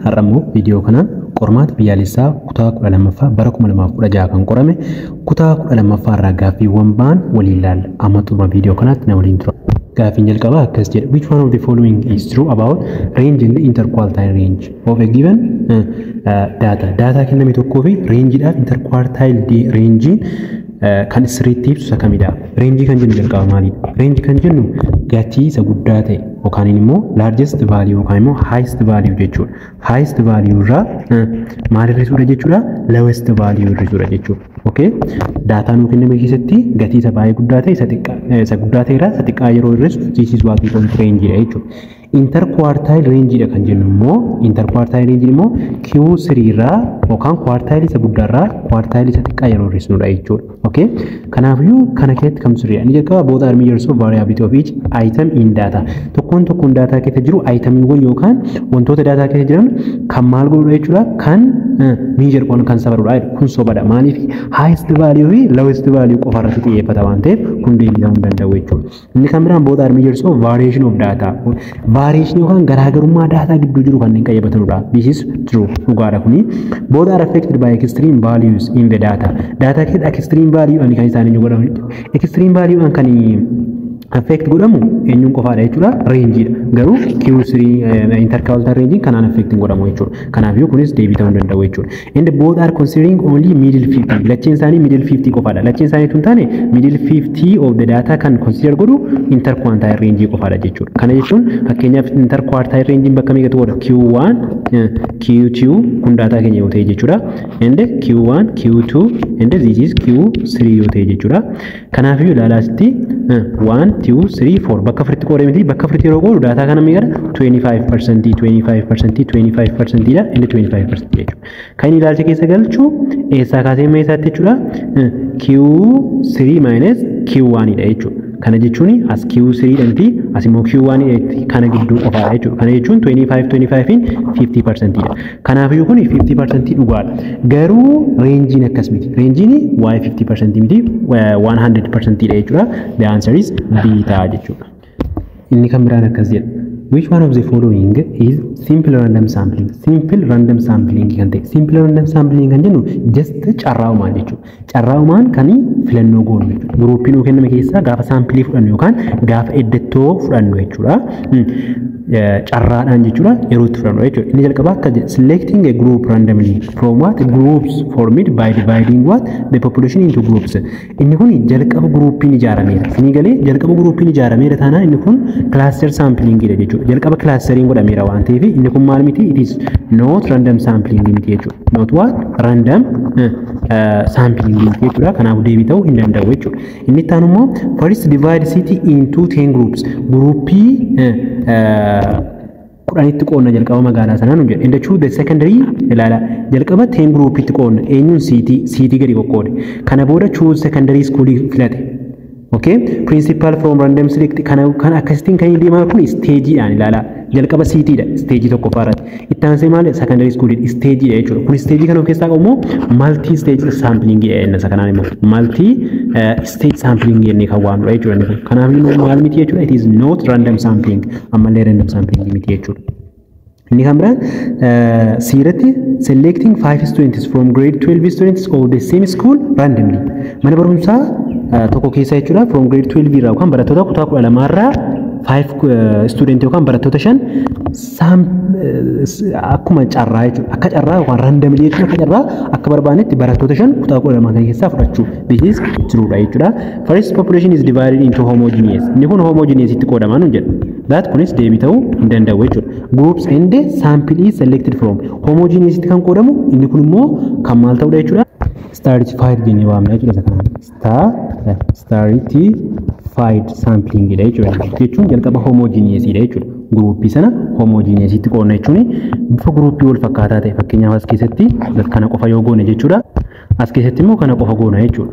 Har'a immoo viidiyoo kanaan qormaata biyyaalessaa kutaa 12ffaa bara 2016 kan qorame kutaa 12ffaa irraa gaaffiiwwan ba'an waliin ilaalla. Amma xumura viidiyoo kanaatti na waliin tura. Gaaffiin jalqabaa akkas jedha. Which one of the following is true about range and the interquartile range of a given data? Data kenname tokkoo fi reenjiidhaaf interquartile rangein kan sirriitti ibsu isa kamidha? Reenjii kan jennu jalqaba maalidha? Reenjii kan jennu gatii isa guddaa ta'e yookaan immoo largest value yookaan immoo highest value jechuudha. Highest value irraa maal hir'isuudha jechuudha? Lowest value hir'isuudha jechuudha. Okay? Daataa nuu kenname keessatti gatii isa baay'ee guddaa ta'e isa xiqqaa, isa guddaa ta'e irraa isa xiqqaa yeroo hir'isu, this is what we call range dha jechuudha. Interquartile range dha kan jennu immoo, interquartile range immoo Q3 irraa yookaan quartile isa guddaa irraa quartile isa xiqqaa yeroo hir'isnudha jechuudha. Okay? Kanaafiyyuu kana keessatti kam sirriidha? Inni jalqaba, both are measures of variability of each item in data. Tokkoon tokkoon daataa keessa jiru itemiiwwan yookaan wantoota daataa keessa jiran kan maal godhudha jechuudha? Kan measure godhan, kan safarudha. Kun sobadha. Maaliif? Highest value fi lowest value qofa irratti xiyyeeffata waan ta'eef, kun deebii ta'uu hin danda'u jechuudha. Inni kan biraan, both are measures of variation of data. Variation yookaan garaagarummaa daataa gidduu jiru kanneen qayyabatanudha. This is true. Dhugaadha kuni. Both are affected by extreme values in the data. Daataa keessatti extreme value ani kan isaanii godhamu. Extreme value kan affect godhamu eenyuun qofaadha jechuudha? Reenjiidha. Garuu Q3 interquartile range kanaan affect hin godhamu jechuudha. Kanaafiyyuu kunis deebii ta'uu hin danda'u jechuudha. And both are considering only middle 50. Lacheen isaanii middle 50 qofaadha. Lacheen isaanii tun taane middle 50 of the data kan consider godhu interquartile range qofaadha jechuudha. Kana jechuun fakkeenyaaf interquartile range bakka meeqatu godha? Q1, Q2 kun daataa keenya yoo ta'e jechuudha. And Q1, Q2 and this is Q3 yoo ta'e jechuudha. Kanaafiyyuu ilaalaa, asitti 1, 2, 3, 4 bakka afuritti qoodee miti? Bakka afuritti yeroo qoodu daataa kana meeqadha? 25%, 25%, 25% dha, inni 25% jechuudha. Kan inni ilaalcha keessa galchu eessaa kaasee meesaatti jechuudha? Q3 minus Q1 dha jechuudha. Kana jechuun as Q3 dhanti, as immoo Q1 kana gidduu qofaadha jechuudha. Kana jechuun 25 25 50% dha. Kanaafiyyuu kun 50% dhugaadha. Garuu reenjiin akkas miti. Reenjiin waa'ee 50% miti, 100% dha jechuudha. The answer is B ta'a jechuudha. Inni kan biraan akkas jedha. Which one of the following is simple random sampling? Simple random sampling kan ta'e. Simple random sampling kan jennu just carraa'umaan jechuudha. Carraa'umaan kan filannoo goonu jechuudha. Guruuppii nuu kenname keessaa gaafa saampilii fudhannu yookaan gaafa eddattoo fudhannu jechuudha. Carraadhaan jechuudha yeroo itti fudhannu jechuudha. Inni jalqabaa akka jedha, selecting a group randomly from what groups formed by dividing what the population into groups. Inni kun jalqaba guruuppiin ijaarameera. Isinii galee? Jalqaba guruuppiin ijaarameera taanaan inni kun cluster sampling dha jechuudha. Jalqaba clustering godhameera waan ta'eef, inni kun maal miti? It is not random sampling miti jechuudha. Not what? Random sampling miti jechuudha. Kanaaf deebii ta'uu hin danda'u jechuudha. Inni itti aanu immoo, first divide city into 10 groups. Guruuppii 10tti qoonna jalqaba magaalaa sanaa nu jedhe. And choose the secondary. Ilaala, jalqaba 10 groupitti qoonna. Eenyuun? City gadi qoqqoode. Kana booda choose secondary school filate. Okay? Principal from random select kana kan akkasitiin kan inni deemaa kun stageiidhaan ilaala. Jalqaba citydha stageii tokkoffaa irratti. Itti aansee maali? Secondary school stageiidha jechuudha. Kun stageii kan of keessaa qabu immoo multi stage sampling jenna, isa kanaan immoo multi stage sampling jennee kan waamnudha jechuudha inni kun. Kanaaf immoo maal miti jechuudha? It is not random sampling. Ammallee random sampling miti jechuudha. Inni kan biraan siirratti, selecting five students from grade 12 students of the same school randomly. Mana barumsaa tokko keessa jechuudha, from grade 12 irraa yookaan barattoota kutaa 12 irraa five student yookaan barattoota shan akkuma carraa jechuudha. Akka carraa yookaan randomly jechuun akka carraa akka barbaannetti barattoota shan kutaa 12 kan keessaa fudhachuu. This is true dha jechuudha. First population is divided into homogeneous. Inni kun homogeneous itti qoodamaa nuun jedha. That kunis deebii ta'uu hin danda'u jechuudha. Groups and sample is selected from homogeneous itti kan qoodamu, inni kun immoo kan maal ta'udha jechuudha? Stratified jennee waamna jechuudha isa kanaan. Stratified sampling dha jechuudha. Jechuun jalqaba homogeneous dha jechuudha. Guruuppii sana homogeneous itti qoodna jechuun bifa guruuppii wal fakkaataa ta'e, fakkeenyaaf as keessatti kana qofa yoo goone jechuudha. As keessatti immoo kana qofa goona jechuudha.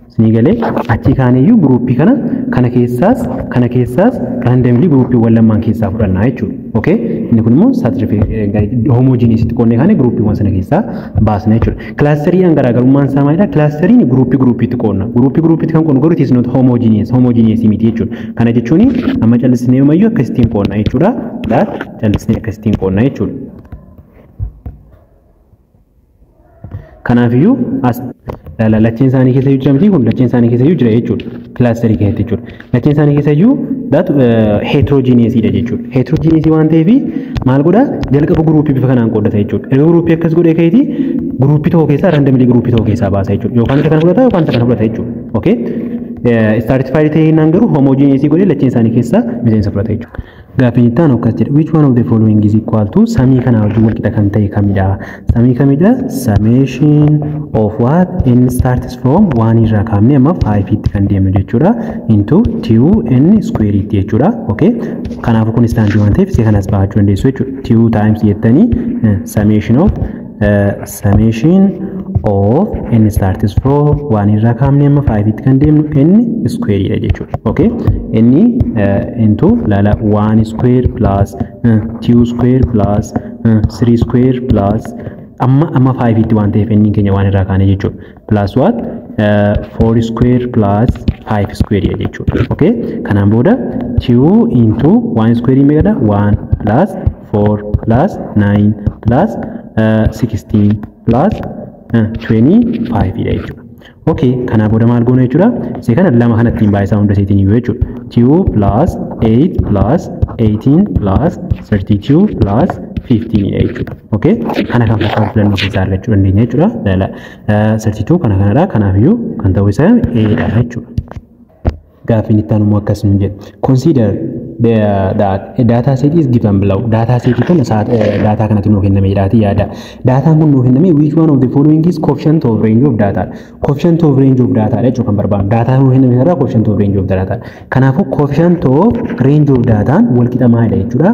Isinii galee? Achii kaaniyyuu guruuppii kana kana keessaas kana keessaas randomly guruuppiiwwan lamaan keessaa fudhannaa jechuudha. Okay? Inni kun immoo homogeneous itti qoodnee kaane guruuppiiwwan sana keessaa baasna jechuudha. Clusteriidhaan garaagarummaan isaa maalidha? Clusteriin guruuppii guruuppiitti qoodna. Guruuppii guruuppiitti kan qoodnu garuu it is not homogeneous. Homogeneous miti jechuudha. Kana jechuun amma callisnee yoomayyuu akkasittiin qoodna jechuudha. Callisnee akkasittiin qoodna jechuudha. Kanaafiyyuu as laala, lacheen isaanii keessa iyyuu jira miti? Kun lacheen isaanii keessa iyyuu jira jechuudha. Clusterii keessatti jechuudha. Lacheen isaanii keessa iyyuu that heterogeneousiidha jechuudha. Heterogeneousii waan ta'eef maal godha? Jalqaba groupii bifa kanaan qooddata jechuudha. Erga groupii akkas godhee ka'eeti groupii tokko keessaa randomly groupii tokko keessaa baasa jechuudha. Yookaan isa kana fudhata yookaan isa kana fudhata jechuudha. Okay? Stratified ta'ee hinnaan garuu homogeneousii godhee lacheen isaanii keessaa miseensa fudhata jechuudha. Gaaffiin itti aanu akkas jedha. Which one of the following is equal to sumii kanaa wajjin wal qixa kan ta'e kamidha? Sumii kamidha? Summation of what? N starts from 1 irraa kaafnee amma 5 tti kan deemnu jechuudha. Into 2 n square tti jechuudha. Okay? Kanaafuu kun istaandii waan ta'eef isee kanas baachuu dandeessu jechuudha. 2 times jettanii summation of n starts from 1 irraa kaafnee amma 5 tti kan deemnu n square dha jechuudha. Okay? Inni into laala 1 square plus 2 square plus 3 square plus amma 5 tti waan ta'eef inni keenya waan irraa kaane jechuudha. Plus what? 4 square plus 5 square dha jechuudha. Okay? Kanaan booda 2 into 1 square meeqadha? 1 plus 4 plus 9 plus 16 plus 25 dha jechuudha. Okay, kanaa booda maal goona jechuudha? Isee kana lama kanatti hin baay'isaa hunda isheetiin iyyuu jechuudha. 2 plus 8 plus 18 plus 32 plus 15 dha jechuudha. Okay, kana kan fakkaatu filannoo keessaa argachuu dandeenya jechuudha. Laala 32 kana kanadha. Kanaafiyyuu kan ta'u isaa A dha jechuudha. Gaaffiin itti aanu immoo akkas nuun jedha. Consider that a data set is given below. Data set kana data kanatu nuu kenname jedhaati yaada. Daataan kun nuu kenname. Which one of the following is coefficient of range of data? Coefficient of range of data dha jechuudha kan barbaadu. Data nuu kenname irraa coefficient of range of data. Kanaafuu coefficient of range of data wal qixa maalidha jechuudha?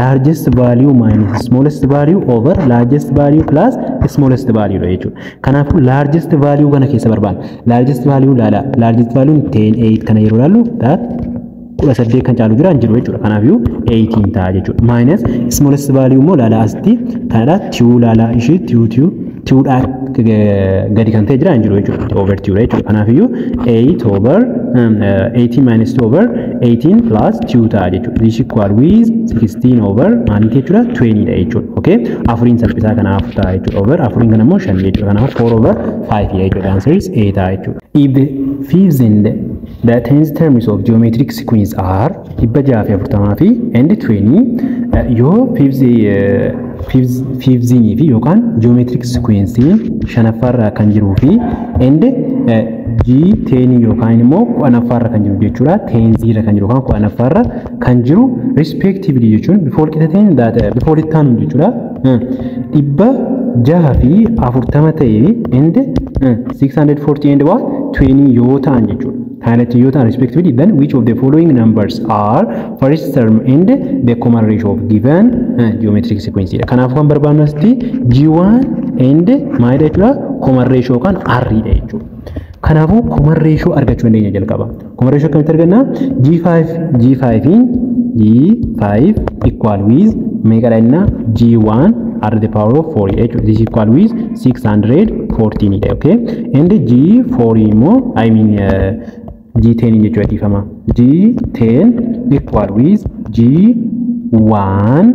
Largest value minus smallest value over largest value plus smallest value dha jechuudha. Kanaafuu largest value kana keessa barbaadna. Largest value laala. Largest value 10 8 kana yeroo ilaallu that 18 kan caalu jira hin jiru jechuudha. Kanaafiyyuu 18 ta'a jechuudha. Minus smallest value immoo laala asitti kanadha. 2 laala ishii 2 2 2 dhaa gadi kan ta'e jira hin jiru jechuudha. Over 2 dha jechuudha. Kanaafiyyuu 8 over 18 minus 2 over 18 plus 2 ta'a jechuudha. This equal with 16 over maaliiti jechuudha? 20 dha jechuudha. Okay? Afuriin salphisaa kana afur ta'a jechuudha. Over afuriin kana immoo 5 jechuudha. Kanaafuu 4 over 5 dha jechuudha. Answer is A ta'a jechuudha. If the fifth and the 10th terms of geometric sequence are 640 fi and 20, yoo fifth fi yookaan geometric sequence shanaffaarra kan jiruu fi and G10 yookaan immoo 10ffaarra kan jiru jechuudha. Tenthiirra kan jiru yookaan 10ffaarra kan jiru respectively jechuun bifa wal qixa ta'een bifa walitti aanu jechuudha. 640 ta'e and 640 and what? 20 yoo ta'an jechuudha. Kanatti yoo ta'an respectively, then which of the following numbers are first term and the common ratio of given geometric sequence dha. Kanaafuu kan barbaadnu asitti G1 and maalidha jechuudha? Common ratio yookaan R dha jechuudha. Kanaafuu common ratio argachuu dandeenya jalqaba. Common ratio akkamitti arganna? G5 G5 G5 equal with meeqadha jenna? G1 r the power of 4 jechuudha. This equal with 614 dha. Okay? And G4 immoo, I mean, G10 jechuudha, dhiifama. G10 equal with G1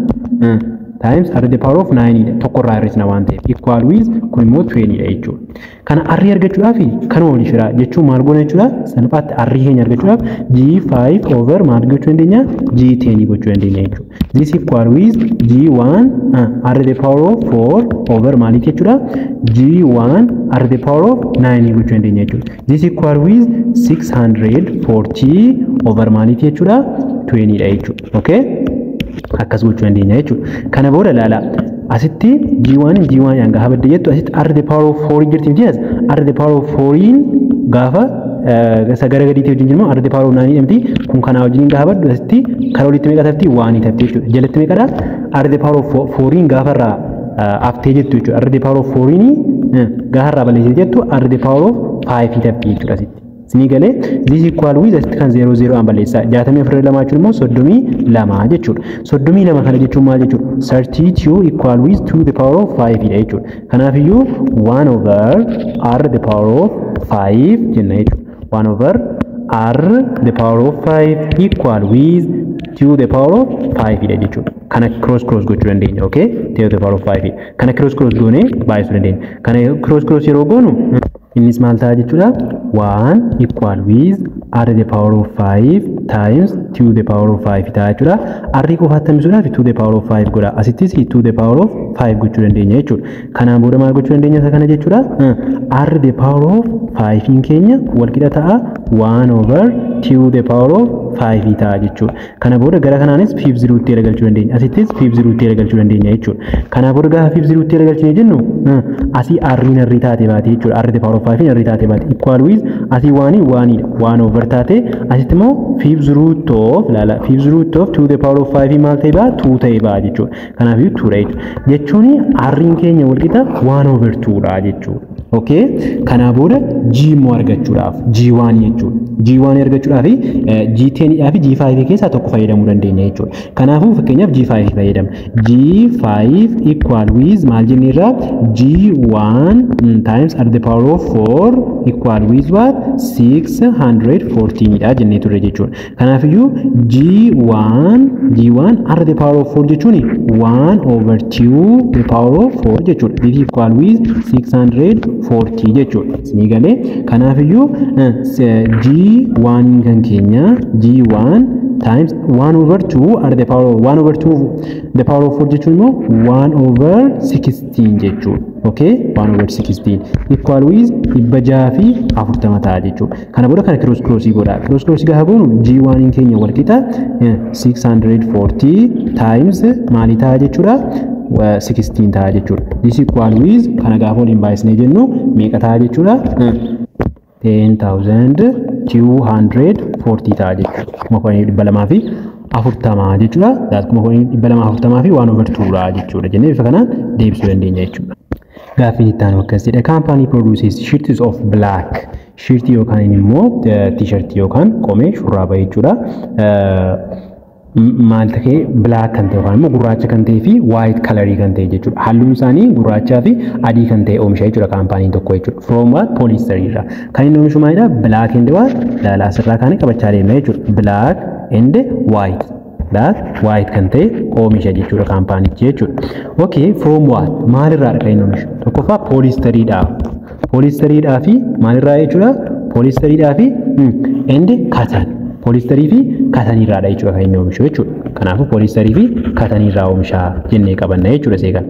times r the power of 9 dha. Tokko irraa hir'isna waan ta'eef equal with kun immoo 20 dha jechuudha. Kana r argachuudhaaf kanuma waliin shira jechuun maal goona jechuudha? Salphaatti r keenya argachuudhaaf G5 over maal gochuu dandeenya? G10 gochuu dandeenya jechuudha. This equal with G1 r the power of 4 over maaliiti jechuudha? G1 r the power of 9 gochuu dandeenya jechuudha. This equal with 640 over maaliiti jechuudha? 20 dha jechuudha. Okay? Akkas gochuu dandeenya jechuudha. Kana booda ilaala. Asitti G1 G1 yaan gaafa badde jettu asitti r the power of 4 jirti miti? As r the power of 4 gaafa isa gara gadiitti wajjin jiru r the power of 9 miti? Kun kanaa wajjin gaafa baddu asitti karaa olitti meeqa tafti? 1 tafti jechuudha. Jalatti meeqadha? R the power of 4 gaafa irraa haftee jettu jechuudha. R the power of 4 gaafa irraa balleessite jettu r the power of 5 tafti jechuudha asitti. Isinii galee? This equal with asitti kan 0 0 an balleessaa. 64 jechuun immoo 32 jechuudha. 32 kana jechuun maal jechuudha? 32 equal with 2 the power of 5 dha jechuudha. Kanaafiyyuu 1 over r the power of 5 jenna jechuudha. 1 over r the power of 5 equal with 2 the power of 5 dha jechuudha. Kana cross cross gochuu dandeenya. Okay? 10 to the power of 5. Kana cross cross goonee baay'isuu dandeenya. Kana cross cross yeroo goonu innis maal ta'a jechuudha? 1 equal with r the power of 5 times 2 the power of 5 ta'a jechuudha. R qofaatti hambisuudhaaf 2 the power of 5 godha. Asittis 2 the power of 5 gochuu dandeenya jechuudha. Kanaan booda maal gochuu dandeenya isa kana jechuudha? R the power of 5 in keenya wal qixa ta'a 1 over 2 the power of 5 ta'a jechuudha. Kana booda gara kanaanis 5 0 tti galchuu dandeenya. Asittis 5 0 tti galchuu dandeenya jechuudha. Kana booda gaafa 5 0 tti galchine jennu asii r in r taate baate jechuudha. R the power of 5 in r taate baate equal with asii 1 1 dha. 1 over taate asitti immoo 5 root of laala 5 root of 2 the power of 5 maal ta'e baa 2 ta'e baa jechuudha. Kanaafuu 2 dha jechuudha. Jechuun r in keenya wal qixa 1 over 2 dha jechuudha. Okay, kana booda G immoo argachuudhaaf G1 jechuudha. G1 argachuudhaaf G10 dhaa fi G5 keessaa tokko fayyadamuu dandeenya jechuudha. Kanaafuu fakkeenyaaf G5 fayyadamna. G5 equal with maal jenneerra G1 times r the power of 4 equal with what 614 dha jennee turre jechuudha. Kanaafiyyuu G1 r the power of 4 jechuun 1 over 2 the power of 4 jechuudha. This equal with 640 jechuudha. Isinii galee kanaafiyyuu G1 kan keenya G1 times 1 over 2 r the power of 1 over 2 the power of 4 jechuun immoo 1 over 16 jechuudha. Okay, 1 over 16 equal with 640 ta'a jechuudha. Kana booda kana cross crossii godha. Cross crossii gaafa goonu G1 keenya wal qixa 640 times maali ta'a jechuudha? 16 ta'a jechuudha. This equal with kana gaafa waliin baay'isnee jennu meeqa ta'a jechuudha? 10,240 ta'a jechuudha. 1240 jechuudha. That 1240 fi 1 over 2 dha jechuudha. Jennee bifa kanaan deebisuu dandeenya jechuudha. Gaaffiin itti aanu akkas jedha. Company produces shirts of black. Shirtii yookaan immoo t-shirtii yookaan qomee shurraaba jechuudha. Maal ta'e black kan ta'e yookaan immoo gurraacha kan ta'ee fi white colorii kan ta'e jechuudha. Halluun isaanii gurraachaa fi adii kan ta'e oomisha jechuudha kaampaaniin tokko jechuudha. From what? Polyester irraa. Kan inni oomishu maalidha? Black and white. Laala asirraa kaanee qabachaa deemna jechuudha. Black and white. Black white kan ta'e oomisha jechuudha kaampaanichi jechuudha. Okay, from what? Maalirraa kan inni oomishu? Tokkoffaa polyesteriidhaa. Polyesteriidhaa fi maalirraa jechuudha? Polyesteriidhaa fi and cotton. Polyesterii fi cottonirraadha jechuudha kan inni oomishu jechuudha. Kanaafuu polyesterii fi cottonirraa oomisha jennee qabanna jechuudha seekan.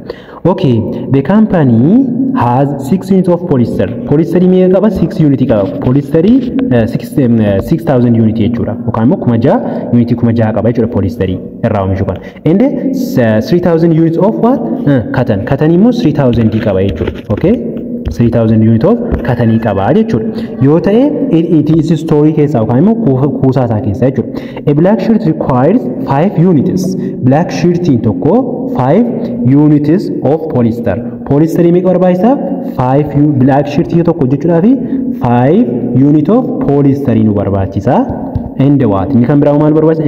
Okay, the company has 6 units of polyester. Polyesterii meeqa qaba? 6 unit qaba. Polyesterii 6000 unit jechuudha. Yookaan immoo 6000 unit 6000 qaba jechuudha polyesterii irraa oomishu kana. And 3000 units of what? Cotton. Cotton immoo 3000 qaba jechuudha. Okay? 3000 unit of cotton qaba jechuudha. Yoo ta'e it is story keessaa yookaan immoo kuusaa isaa keessaa jechuudha. A black shirt requires 5 units. Black shirtiin tokko 5 units of polyester. Polyester meeqa barbaachisa? 5 black shirtii tokko hojjechuudhaaf 5 unit of polyester nu barbaachisa. And what? Inni kan biraa maal barbaachisa?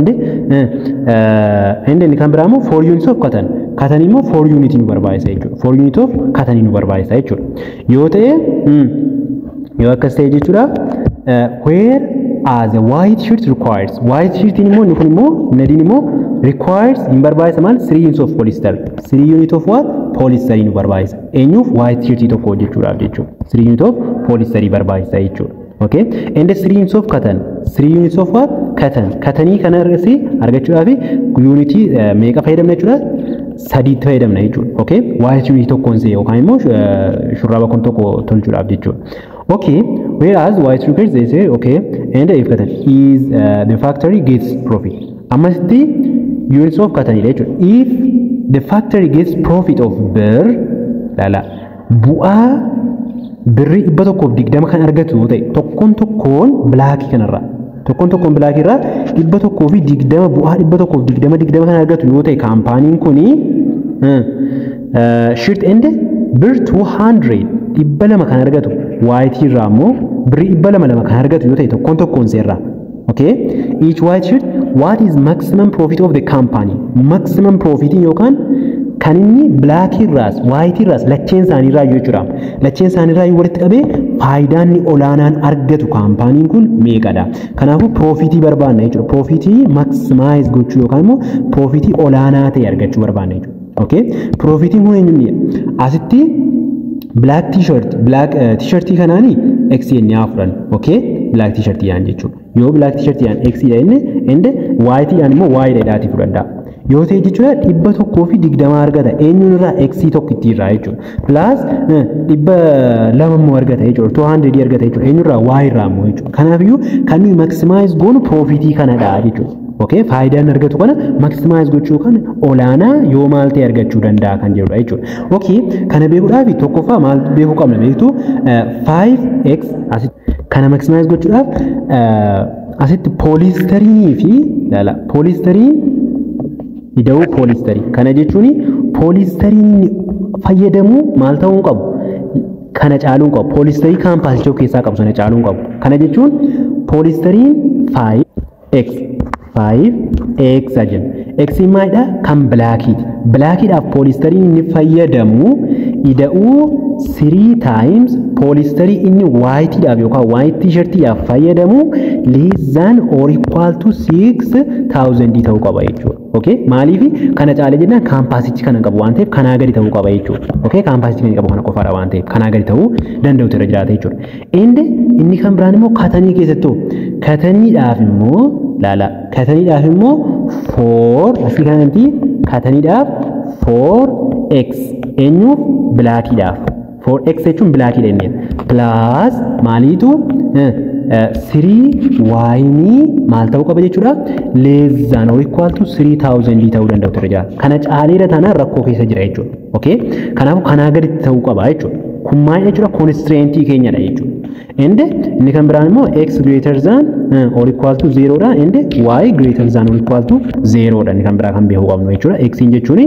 And inni kan biraa immoo 4 units of cotton. Cotton immoo 4 unit nu barbaachisa jechuudha. 4 unit of cotton nu barbaachisa jechuudha. Yoo ta'e yoo akkas ta'e jechuudha. Where as a white shirt requires. White shirt immoo inni kun immoo nadiin immoo requires hin barbaachisa maal? 3 units of polyester. 3 unit of what? Polyester nu barbaachisa. Eenyuuf? White shirt tokko hojjechuudhaaf jechuudha. 3 unit of polyester barbaachisa jechuudha. Okay, and the 3 units of cotton. 3 units of what? Cotton. Cottonii kana irratti argachuudhaaf unitii meeqa fayyadamna jechuudha? 3 fayyadamna jechuudha. Okay, white unit tokkoon see yookaan immoo shurraaba kun tokko tolchuudhaaf jechuudha. Okay, whereas white requires they say okay, and if cotton is the factory gets profit. Ammasitti units of cotton jechuudha. If the factory gets profit of birr lala bu'aa birrii 120 kan argatu yoo ta'e tokkoon tokkoon blackii kanarraa tokkoon tokkoon blackii irraa 120 bu'aa 120 kan argatu yoo ta'e kaampaaniin kuni shirt and bir 200 200 kan argatu white irraa immoo birrii 200 kan argatu yoo ta'e tokkoon tokkoon seerraa. Okay, each white shirt what is maximum profit of the company? Maximum profit yookaan kan inni black irraas white irraas lacheen isaanii irraa jechuudha. Lacheen isaanii irraa walitti qabee Faayidaan inni olaanaan argatu kaampaaniin kun meeqadha? Kanaafuu profitii barbaanna jechuudha. Profitii maximize gochuu yookaan immoo profitii olaanaa ta'e argachuu barbaanna jechuudha. Okay? Profitiin kun eenyuuni? Asitti black t-shirt, black t-shirtii kanaani x jennee haa fudhannu. Okay? Black t-shirt yaan jechuudha. Yoo black t-shirt yaan x dha inni, and white yaan immoo y dha jedhaatii fudhadhaa. Yoo ta'e jechuudha, 120 argata. Eenyuun irraa? X tokkittii irraa jechuudha. Plus 200 immoo argata jechuudha. 200 argata jechuudha. Eenyurraa? Y irraa immoo jechuudha. Kanaafiyyuu kan nuyi maximize goonu profitii kanadha jechuudha. Okay, faayidaan argatu kana maximize gochuu kan olaanaa yoo maal ta'e argachuu danda'a kan jedhudha jechuudha. Okay, kana beekuudhaaf tokkoffaa maal beekuu qabna beektu? 5x asitti kana maximize gochuudhaaf asitti poolistariinii fi ilaala, poolistariin ida'uu poolistarii. Kana jechuun poolistariin fayyadamu maal ta'uu hin qabu? Kana caaluu hin qabu. Poolistarii kaampaasicha of keessaa qabu sana caaluu hin qabu. Kana jechuun poolistariin 5x, 5x jenna. X maalidha? Kan blackiiti. Blackiidhaaf poolistariin inni fayyadamu ida'uu 3 times poolistarii inni whiteiidhaaf yookaan white t-shirtiidhaaf fayyadamu less than or equal to 6000 ta'uu qaba jechuudha. Okay? Maaliif kana caale jennaan kaampaasichi kana qabu waan ta'eef kanaa gadi ta'uu qaba jechuudha. Okay? Kaampaasichi kan qabu kana qofaadha waan ta'eef kanaa gadi ta'uu danda'utu irra jiraata jechuudha. Inni kan biraan immoo cottonii keessattuu cottoniidhaaf immoo laala, cottoniidhaaf immoo 4 asii kanatti cottoniidhaaf 4x eenyuuf? Blackiidhaaf. 4x jechuun blackiidha inni, plus maaliitu 3 yni maal ta'uu qaba jechuudha? Less than or equal to 3000 ta'uu danda'u ture jira. Kana caaleera taanaan rakkoo keessa jira jechuudha. Okay, kanaafuu kanaa gaditti ta'uu qaba jechuudha. Kun maal jechuudha? Constraintii keenyadha jechuudha. And inni kan biraan immoo x greater than or equal to 0 dha, and y greater than or equal to 0 dha inni kan biraa kan beekuu qabnu jechuudha. X jechuun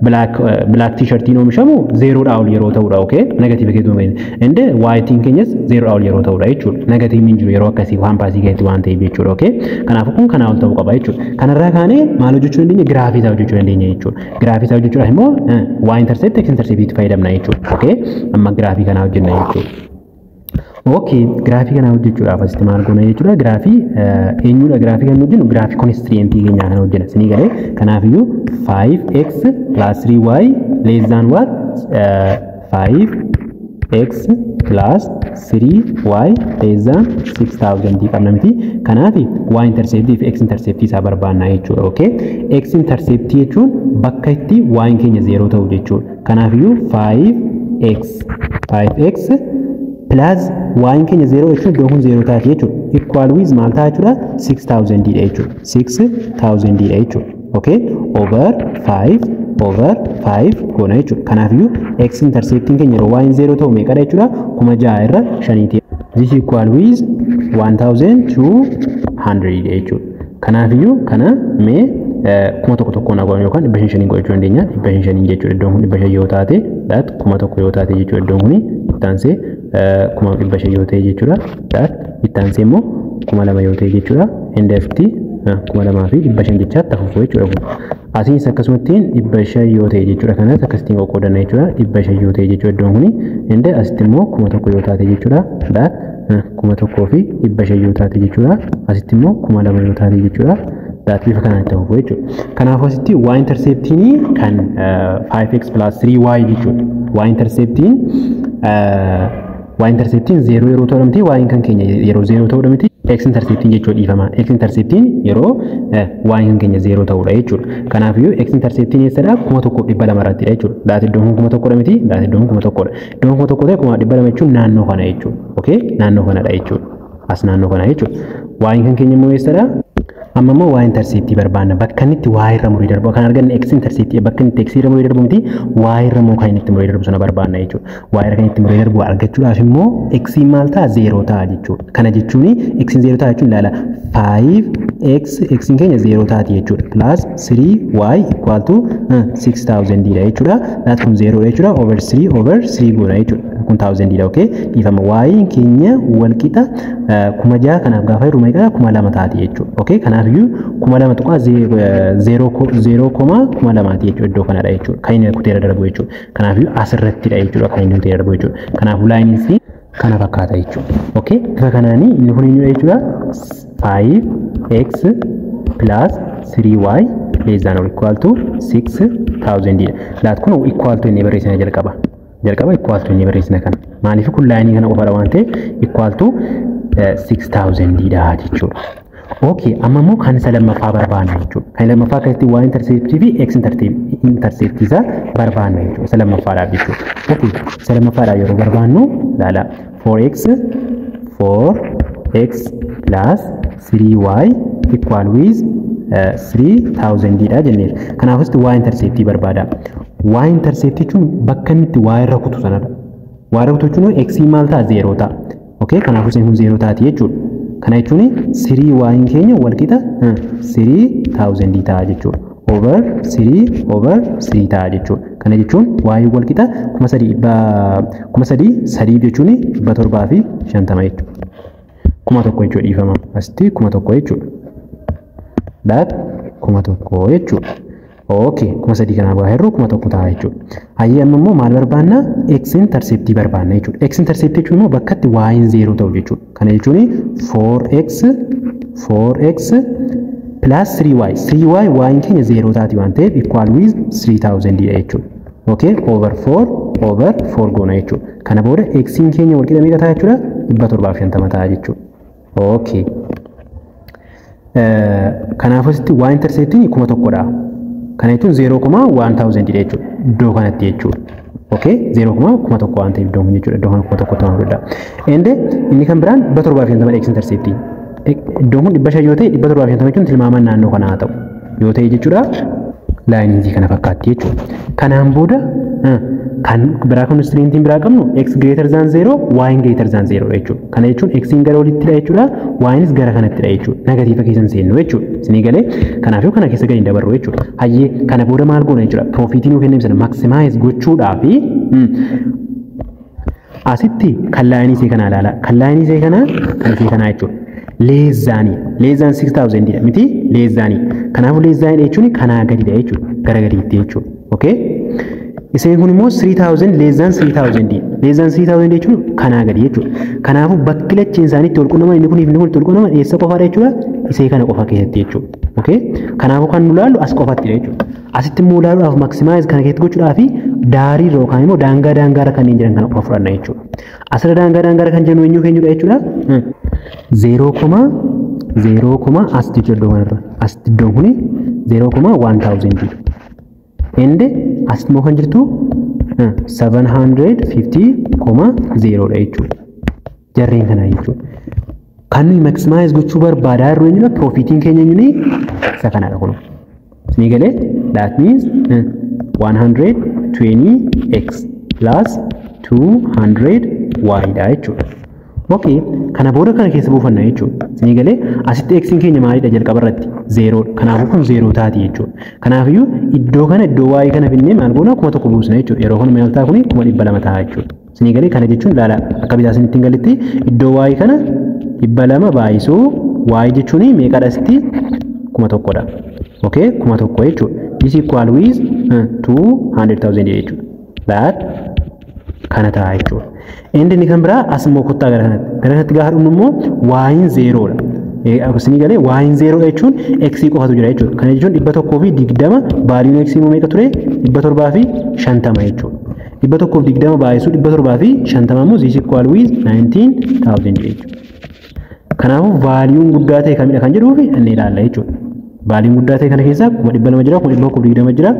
black t-shirtiin oomishamu 0 dha ol yeroo ta'udha. Okay, negative keetu, and y tiin keenyas 0 dha ol yeroo ta'udha jechuudha. Negative hin jiru yeroo akkasii kaampaasii keessatti waan ta'eef jechuudha. Okay, kanaafuu kun kanaa ol ta'uu qaba jechuudha. Kanarraa kaanee maal hojjechuu dandeenya? Giraafii isaa hojjechuu dandeenya jechuudha. Giraafii isaa hojjechuudhaaf immoo y intercept, x intercept itti fayyadamna jechuudha. Okay, amma giraafii kanaa hojjenna jechuudha. Okay, giraafii kana hojjechuudhaaf asitti maal goona jechuudha? Giraafii eenyudha giraafii kan hojjennu? Giraafii constraintii keenyaa kana hojjenna. Isinii galee? Kanaafiyyuu 5x plus 3y less than what? 5x plus 3y less than 6000 qabna miti? Kanaaf y intercept fi x intercept isaa barbaanna jechuudha. Okay, x intercept jechuun bakka itti y keenya 0 ta'u jechuudha. Kanaafiyyuu 5x 5x plus y keenya 0 jechuun iddoo kun 0 taati jechuudha. Equal with maal ta'a jechuudha? 6000 dha jechuudha. 6000 dha jechuudha. Okay, over 5 over 5 goona jechuudha. Kanaafiyyuu x interceptiin keenya yeroo y 0 ta'u meeqadha jechuudha? 6000 irra shaniiti. This equal with 1200 jechuudha. Kanaafiyyuu kana mee 1000 tokkoon hagoon yookaan 500n godhachuu dandeenya. 500n jechuudha. Iddoon kun 500 yoo taate, that 1000 yoo taate jechuudha. Iddoon kun ittaansee 500 yoo ta'e jechuudha. That ittaansee immoo 2000 yoo ta'e jechuudha. Indefti 2500 jechaatti hafuuf jechuudha kun. Asiinis akkasumatti 500 yoo ta'e jechuudha. Kanas akkasittiin qoqqoodanna jechuudha. 500 yoo ta'e jechuudha iddoon kuni. Inde asitti immoo 1000 yoo taate jechuudha. That 1500 yoo taate jechuudha. Asitti immoo 2000 yoo taate jechuudha. That bifa kanaan itti hafuuf jechuudha. Kanaafuu asitti y interceptiin kan 5x plus 3y jechuudha. Y interceptiin 0 yeroo ta'u miti, y kan keenya yeroo 0 ta'uu miti, x interceptiin jechuudha, dhiifama. X interceptiin yeroo y kan keenya 0 ta'udha jechuudha. Kanaafiyyuu x interceptiin eessadha? 1200 irrattidha jechuudha. That iddoon kun 1000dha miti? That iddoon kun 1000dha. Iddoon 1000 ta'e, 200 jechuun naannoo kana jechuudha. Okay, naannoo kanadha jechuudha. As naannoo kana jechuudha. Y kan keenya immoo eessadha? Amma immoo y interceptii barbaanna. Bakka inni itti y irra muree darbu kan arganne x interceptii, bakka inni itti x irra muree darbu miti, y irra immoo kan inni itti muree darbu sana barbaanna jechuudha. Y irra kan itti muree darbu argachuudhaaf immoo x maal ta'a? 0 ta'a jechuudha. Kana jechuun x 0 ta'a jechuun ilaala, 5 x x keenya 0 taati jechuudha. Plus 3y equal to 6000 dha jechuudha. That kun 0 dha jechuudha. Over 3 over 3 goona jechuudha. Kun 1000 dha, okay. Dhiifama, y keenya wal qixa 6000 kanaaf gaafa hirru meeqa? 2000 taati jechuudha. Okay, kanaaf iyyuu 2000 tuqaa 0 comma 2000 jechuudha. Iddoo kanadha jechuudha. Kan inni kuteera darbu jechuudha. Kanaaf iyyuu asirrattidha jechuudha kan inni kuteera darbu jechuudha. Kanaafuu lineiin kana fakkaata jechuudha. Okay, bifa kanaanii inni kun eenyudha jechuudha? 5x plus 3y less than or equal to 6000 dha. Laat kun equal to inni barreessina jalqaba. Jalqaba equal to inni barreessina kana. Maaliif? Kun lineii kana qofaadha waan ta'eef equal to 6000 dha jechuudha. Okay, amma immoo kan isa lammaffaa barbaanna jechuudha. Kan lammaffaa keessatti y interceptii fi x interceptii isaa barbaanna jechuudha. Isa lammaffaadhaaf jechuudha. Okay, isa lammaffaadhaaf yeroo barbaannu laala, 4x plus 3y equal with 3000 dha jenneera. Kanaafis y interceptii barbaada. Y interceptii jechuun bakka inni itti y irra kutu sanadha. Y irra kutu jechuun x maal ta'a? 0 ta'a. Okay, kanaafuu isheen kun 0 taati jechuudha. Kana jechuun 3y keenya wal qixa 3000 ta'a jechuudha. Over 3 over 3 ta'a jechuudha. Kana jechuun y wal qixa 3000 3 jechuun 750 jechuudha. 1000 jechuudha, dhiifama. Asitti 1000 jechuudha. That 1000 jechuudha. Okay, 3000 kanaaf gaafa hirru 1000 ta'a jechuudha. Hayyee, amma immoo maal barbaanna? X interceptii barbaanna jechuudha. X interceptii jechuun immoo bakka itti y 0 ta'u jechuudha. Kana jechuun 4x 4x plus 3y 3y y keenya 0 taati waan ta'eef equal with 3000 dha jechuudha. Okay, over 4 over 4 goona jechuudha. Kana booda x keenya wal qixa meeqa ta'a jechuudha? 750 ta'a jechuudha. Okay. Kanaafuu asitti y interceptiin 1000dha. Kana jechuun 0,1000 dha jechuudha. Iddoo kanatti jechuudha. Okay, 0,1000 waan ta'eef iddoon kun jechuudha. Iddoo kana 1000 ta'uu danda'a. And inni kan biraan 750 x interceptii. Iddoon kun 500 yoo ta'e, 750 jechuun tilmaamaan naannoo kanaa haa ta'u. Yoo ta'e jechuudha, lineiin kana fakkaatti jechuudha. Kanaan booda kan biraa constraintiin biraa qabnu x greater than 0, y greater than 0 jechuudha. Kana jechuun x gara olittidha jechuudha, y gara kanattidha jechuudha. Negative keessa hin seennu jechuudha. Isinii galee? Kanaafuu kana keessa gadi hin dabarru jechuudha. Hayyee, kana booda maal goona jechuudha? Profitii nuu kenname sana maximize gochuudhaaf asitti kan lineii isee kanaa ilaala. Kan lineii isee kanaa kan isee kanaa jechuudha. Less thanii less than 6000 dha miti? Less thanii. Kanaafuu less thanii jechuun kanaa gadidha jechuudha. Gara gadiitti jechuudha. Okay? Iseen kun immoo 3000, less than 3000, less than 3000 jechuun kanaa gadi jechuudha. Kanaafuu bakki lacheen isaanii itti wal quunnaman, inni kunii fi inni kun itti wal quunnaman eessa qofaadha jechuudha? Isee kana qofa keessatti jechuudha. Okay? Kanaafuu kan nu ilaallu as qofattidha jechuudha. Asitti immoo ilaaluudhaaf, maximize kana keessatti gochuudhaaf, daarii irra yookaan immoo daangaa daangaarra kanneen jiran kana qofa fudhanna jechuudha. Asirra daangaa daangaarra kan jennu eenyuu keenyudha jechuudha? 0 comma 0 comma as jechuudha iddoo kanarra. Asitti iddoon kuni 0 comma 1000. And asitti immoo kan jirtu 750 comma 0 dha jechuudha. Jarreen kana jechuudha. Kan nuyi maximize gochuu barbaadaa jirru eenyudha? Profitiin keenya eenyuni? Isa kanadha kun. Isinii galee? That means 120x plus 200y dha jechuudha. Okay, kana booda kana keessa buufanna jechuudha. Isinii galee? Asitti x keenya maalidha jalqaba irratti? 0. Kanaafuu kun 0 taati jechuudha. Kanaafiyyuu iddoo kana, iddoo y kana finnee maal goona? 1000 buusna jechuudha. Yeroo kana maal ta'a kuni? 200,000 ta'a jechuudha. Isinii galee? Kana jechuun ilaala, akka bitaa isinitti hin galitti iddoo y kana 200 baay'isuu y jechuun meeqadha asitti? 1000dha. Okay, 1000 jechuudha. This equal with 200,000 jechuudha. That kana ta'a jechuudha. Inni kan biraa as immoo kottaa gara kanatti. Gara kanatti gaafa dhufnu immoo y'n zerodha. Isinii galee? Y'n zerodha jechuun x qofatu jira jechuudha. Kana jechuun 120, valueun x immoo meeqa ture? 750 jechuudha. 120 baay'isuu 750 immoo this equal with 19,000 jechuudha. Kanaafuu valueun guddaa ta'e kamidha kan jedhuuf inni ilaalla jechuudha. Valueun guddaa ta'e kana keessaa 200,000 jira, 120,000 jira,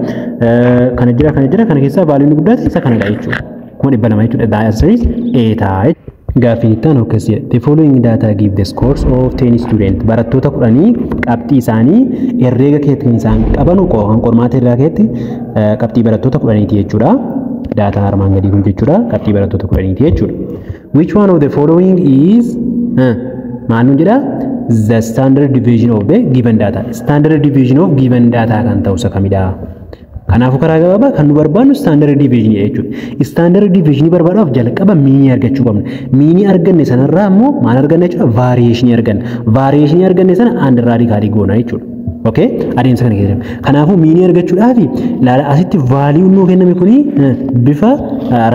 kana jira, kana jira, kana keessaa valueun guddaa ta'e isa kanadha jechuudha. 200,000 jechuudha. The answer is A ta'a. Gaaffiin itti aanu akkas jedha. The following data give the scores of 10 student. Barattoota 10 qabxii isaanii herreega keessatti kan isaan qabanu kan qormaata irraa keessatti qabxii barattoota 10ti jechuudha. Daataan armaan gadii kun jechuudha. Qabxii barattoota 10ti jechuudha. Which one of the following is maal nuun jedha? The standard deviation of the given data. Standard deviation of given data kan ta'u isa kamidha? Kanaafuu karaa gabaabaa kan nu barbaannu standard deviation jechuudha. Standard deviation barbaaduudhaaf jalqaba meanii argachuu qabna. Meanii arganne sanarraa immoo maal arganna jechuudha? Variation arganna. Variation arganne sana under radical goona jechuudha. Okay? Adeemsa kana keessatti. Kanaafuu meanii argachuudhaaf laala asitti value nuu kenname kuni bifa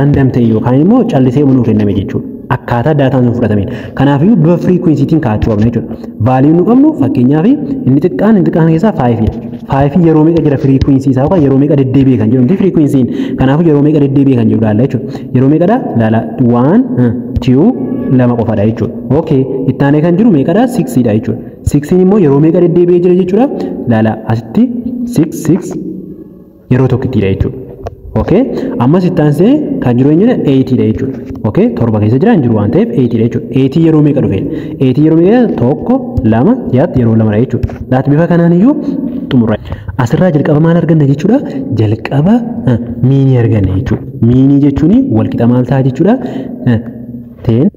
random ta'e yookaan immoo callisee nuu kenname jechuudha. Akkaataa daataan sun fudhatameen. Kanaafiyyuu bifa frequencytiin kaa'achuu qabna jechuudha. Value nu qabnu fakkeenyaaf inni xiqqaan keessaa 5 dha. 5 yeroo meeqa jira frequency isaa yookaan yeroo meeqa deddeebi'e kan jedhu miti frequency'n. Kanaafuu yeroo meeqa deddeebi'e kan jedhu laalla jechuudha. Yeroo meeqadha? Laala 1 2 2 qofadha jechuudha. Okay, itti aanee kan jiru meeqadha? 6 dha jechuudha. 6 immoo yeroo meeqa deddeebi'ee jira jechuudha. Laala asitti 6 6 yeroo tokkittidha jechuudha. Okay, ammas itti aansee kan jiru eenyudha? 8 dha jechuudha. Okay, 7 keessa jira hin jiru waan ta'eef 8 dha jechuudha. 8 yeroo meeqa dhufe? 8 yeroo meeqa? 1 2 yaatti yeroo 2 dha jechuudha. Laat bifa kanaan iyyuu xumurra. Asirraa jalqaba maal arganna jechuudha? Jalqaba meanii arganna jechuudha. Meanii jechuun walqixa maal ta'a jechuudha? 10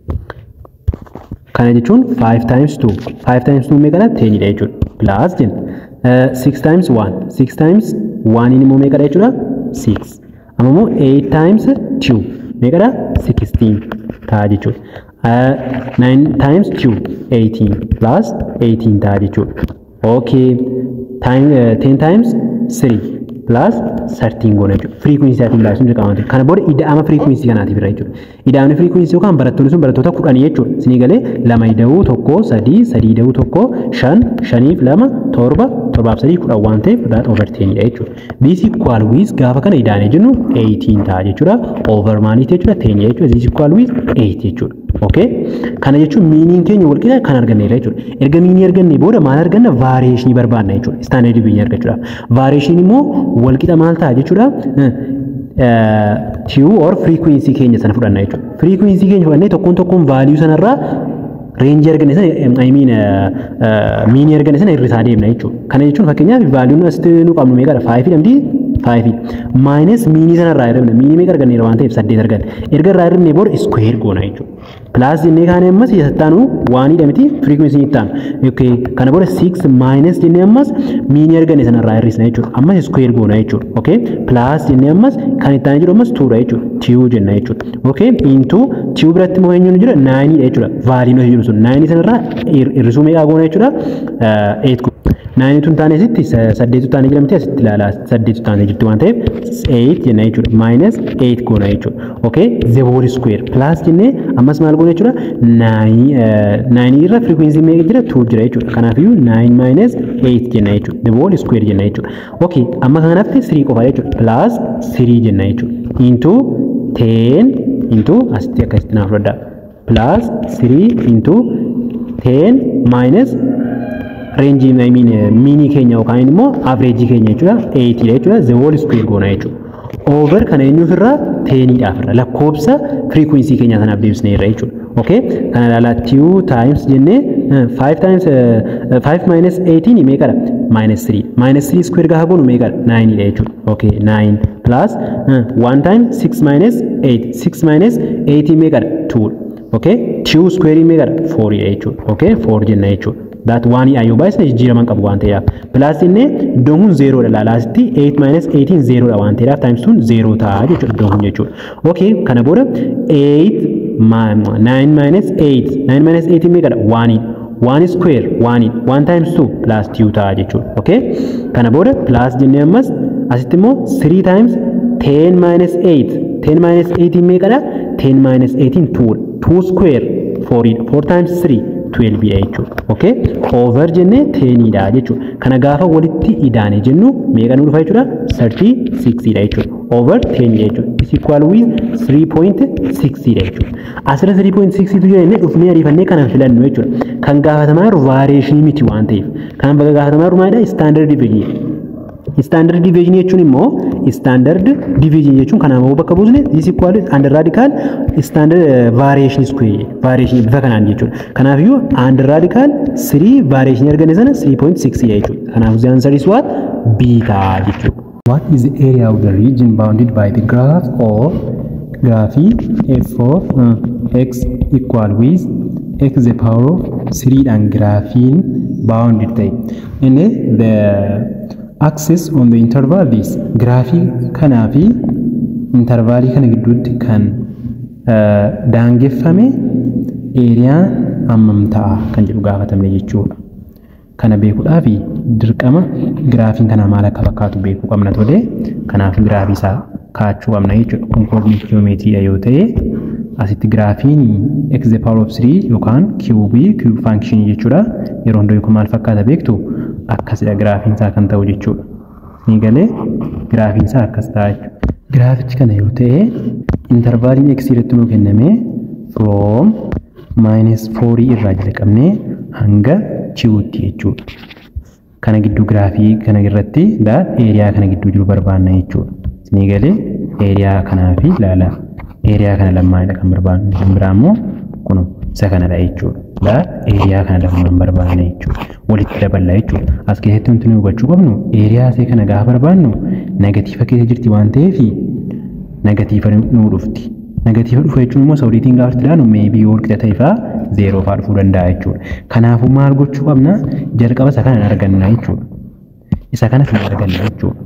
kana jechuun 5 times 2. 5 times 2 meeqadha? 10 dha jechuudha. Plus jenna. 6 times 1. 6 times 1 immoo meeqadha jechuudha? 6. Amma immoo 8 times 2 meeqadha? 16 ta'a jechuudha. 9 times 2 18 plus 18 ta'a jechuudha. Okay, 10 times 3 plus 13 goona jechuudha. Frequency isaatiin baay'isuun dirqama waan ta'eef. Kana booda ida'ama frequency kanaatiif irra jechuudha. Ida'amni frequency yookaan barattoonni sun barattoota 10 jechuudha. Isinii galee 2 ida'uu 1 3 3 ida'uu 1 5 5 2 7 7 3 10 waan ta'eef that over 10 dha jechuudha. This equal with gaafa kana ida'anii jennu 18 ta'a jechuudha. Over maaliif jechuudha? 10 jechuudha. This equal with 8 jechuudha. Okay? Kana jechuun meaniin keenya walqixa kan arganneedha jechuudha. Erga meanii arganne booda maal arganna? Variation barbaanna jechuudha. Standard deviation argachuudhaaf. Variation immoo walqixa maal ta'a jechuudha? Q or frequency keenya sana fudhanna jechuudha. Frequency keenya fudhannee tokkoon tokkoon value sanarraa range arganne sana I mean meanii arganne sana hir'isaa deemna jechuudha. Kana jechuun fakkeenyaaf value asitti nu qabnu meeqadha? 5 dha miti? 5 minus meanii sanarraa hir'ifna. Meanii meeqa arganneera waan ta'eef 8 arganne. Erga irraa hir'ifnee booda square goona jechuudha. Plus jennee kaanee ammas isattaanu 1 dha miti? Frequency itti aanu. Okay, kana booda 6 minus jennee ammas meanii arganne sanarraa hir'isna jechuudha. Ammas square goona jechuudha. Okay, plus jennee ammas kan itti aanee jiru ammas 2 dha jechuudha. 2 jenna jechuudha. Okay, into 2 biratti immoo eenyuun jira? 9 dha jechuudha. Value nuti jiru sun 9 sanarraa hir'isuu meeqa goona jechuudha? 8 9 tun taane asitti 8 taane jira miti asitti ilaalaa 8 taane jirti waan ta'eef 8 jenna jechuudha. Minus 8 goona jechuudha. Okay, the whole square plus jennee ammas maal goona jechuudha? 9 irra frequency meeqa jira? 2 jira jechuudha. Kanaafiyyuu 9 minus 8 jenna jechuudha. The whole square jenna jechuudha. Okay, amma kan hafte 3 qofa jechuudha. Plus 3 jenna jechuudha. Into 10 into asitti akkasitti naaf fudhadhaa. Plus 3 into 10 minus range I mean meanii keenya yookaan immoo average keenya jechuudha 8 dha jechuudha. The whole square goona jechuudha. Over kana eenyuuf irraa 10 dhaaf irra lakkoobsa frequency keenya sanaaf deebisnee irra jechuudha. Okay, kana ilaalaa 2 times jennee 5 times 5 minus 18 meeqadha? Minus 3. Minus 3 square gaafa goonu meeqadha? 9 dha jechuudha. Okay, 9 plus 1 times 6 minus 8. 6 minus 8 meeqadha? 2. Okay, 2 square meeqadha? 4 dha jechuudha. Okay, 4 jenna jechuudha. That 1 ayyuu baay'isne jijjiiraman qabu waan ta'eef. Plus jennee iddoon kun 0 dha laala asitti 8 minus 18 0 dha waan ta'eef times 2 0 ta'a jechuudha iddoon kun jechuudha. Okay, kana booda 8 9 minus 8 9 minus 8 meeqadha? 1 1 square 1 1 times 2 plus 2 ta'a jechuudha. Okay, kana booda plus jennee ammas asitti immoo 3 times 10 minus 8 10 minus 18 meeqadha? 10 minus 18 2 2 square 4 4 times 3 12 dha jechuudha. Okay, over jennee 10 dha jechuudha. Kana gaafa walitti idaane jennu meeqa nu dhufa jechuudha? 36 dha jechuudha. Over 10 dha jechuudha. Is equal with 3.6 dha jechuudha. Asirra 3.6 tu jennee dhufnee ariifannee kana filannu jechuudha. Kan gaafatamaa jiru variation miti waan ta'eef. Kan gaafatamaa jiru maalidha? Standard deviation. Standard deviation jechuun immoo standard deviation jechuun kana immoo bakka buusne this equal under radical standard variation square variation bifa kanaan jechuudha. Kanaafiyyuu under radical 3 variation arganne sana 3.6 jechuudha. Kanaafuu the answer is what? B ta'a jechuudha. What is the area of the region bounded by the graph of graph f of x equal with x the power of 3dhaan giraafiin bounded ta'e. Inni the axis on the interval is giraafii kanaa fi intervalii kana gidduutti kan daangeffame area hammam ta'a kan jedhu gaafatamne jechuudha. Kana beekuudhaaf dirqama giraafiin kanaa maal akka fakkaatu beekuu qabna tole. Kanaaf giraafii isaa kaachuu qabna jechuudha. Kun coordinate geometry yoo ta'e asitti giraafiin x the power of 3 yookaan cube cube function jechuudha. Yeroo hundaa kun maal fakkaata beektu akkasidha giraafiin isaa kan ta'u jechuudha. Ni galee giraafiin isaa akkas ta'a jechuudha. Giraafichi kana yoo ta'e intervaliin x irratti nuu kenname from minus 4 irraa jalqabnee hanga 2tti jechuudha. Kana gidduu giraafii kana irratti area kana gidduu jiru barbaanna jechuudha. Ni galee area kanaa fi ilaala. Area kana lamaanidha kan barbaannu. Kan biraa immoo kun isa kanadha jechuudha. Area kana lamaan barbaanna jechuudha. Walitti daballa jechuudha. As keessatti wanti nuyi hubachuu qabnu area isee kana gaafa barbaannu negative keessa jirti waan ta'eef negative nuu dhufti. Negative dhufa jechuun immoo sawudiitiin gaafa itti ilaalu maybe yoo walqixa ta'e fa'aa zeeroo fa'aa dhufuu danda'a jechuudha. Kanaafuu maal gochuu qabna? Jalqaba isa kana arganna jechuudha. Isa kanas ni arganna jechuudha.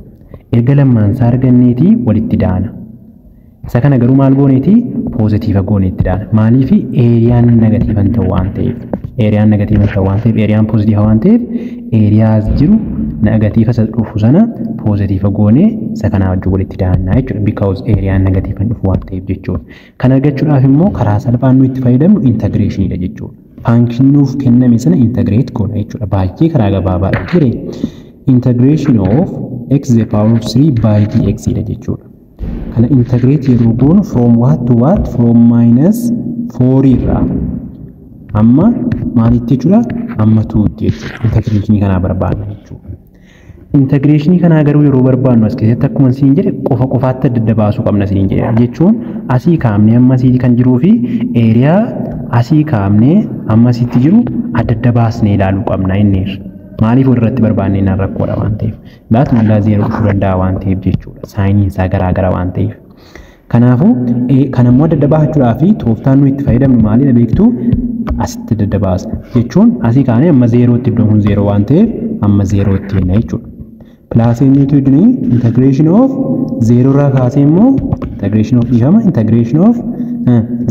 Erga lamaan isaa arganneetii walitti daana. Isa kana garuu maal gooneeti? Positive gooneetti daana. Maaliif areaan negative hin ta'u waan ta'eef. Areaan negative hin ta'u waan ta'eef, areaan positive waan ta'eef, area as jiru negative isa dhufu sana positive goonee isa kanaa wajjin walitti daannaa jechuudha. Because areaan negative hin dhufu waan ta'eef jechuudha. Kan argachuudhaaf immoo karaa salphaan nuyi itti fayyadamnu integrationiidha jechuudha. Functionii nuuf kenname sana integrate goona jechuudha. Baay'ee karaa gabaabaadha jire. Integration of x the power of 3 by dx dha jechuudha. Kana integrate yeroo goonu from what to what? From minus 4 irraa amma maalitti jechuudha? Amma 2tti jechuudha. Integrationii kanaa barbaadna jechuudha. Integrationii kanaa garuu yeroo barbaadnu as keessatti akkuma isin jedhe qofa qofaatti adda adda baasuu qabna isin jedhe jechuun asii kaafnee amma asii kan jiruu fi area asii kaafnee amma asitti jiru adda adda baasnee ilaaluu qabna inni. Maaliif walirratti barbaannee naan rakkoodha waan ta'eef. Laatu hundaa zeeroo dhufuu danda'a waan ta'eef jechuudha. Signiin isaa garaa gara waan ta'eef. Kanaafuu kan immoo adda adda baafachuudhaa fi tooftaan nuyi itti fayyadamnu maalidha beektu? Asitti adda adda baasna. Jechuun asii kaanee amma zeerootti iddoon kun zeeroo waan ta'eef amma zeerootti jenna jechuudha. Plus eenyutu iddoo integration of zeeroo irraa kaasee immoo integration of dhiifama integration of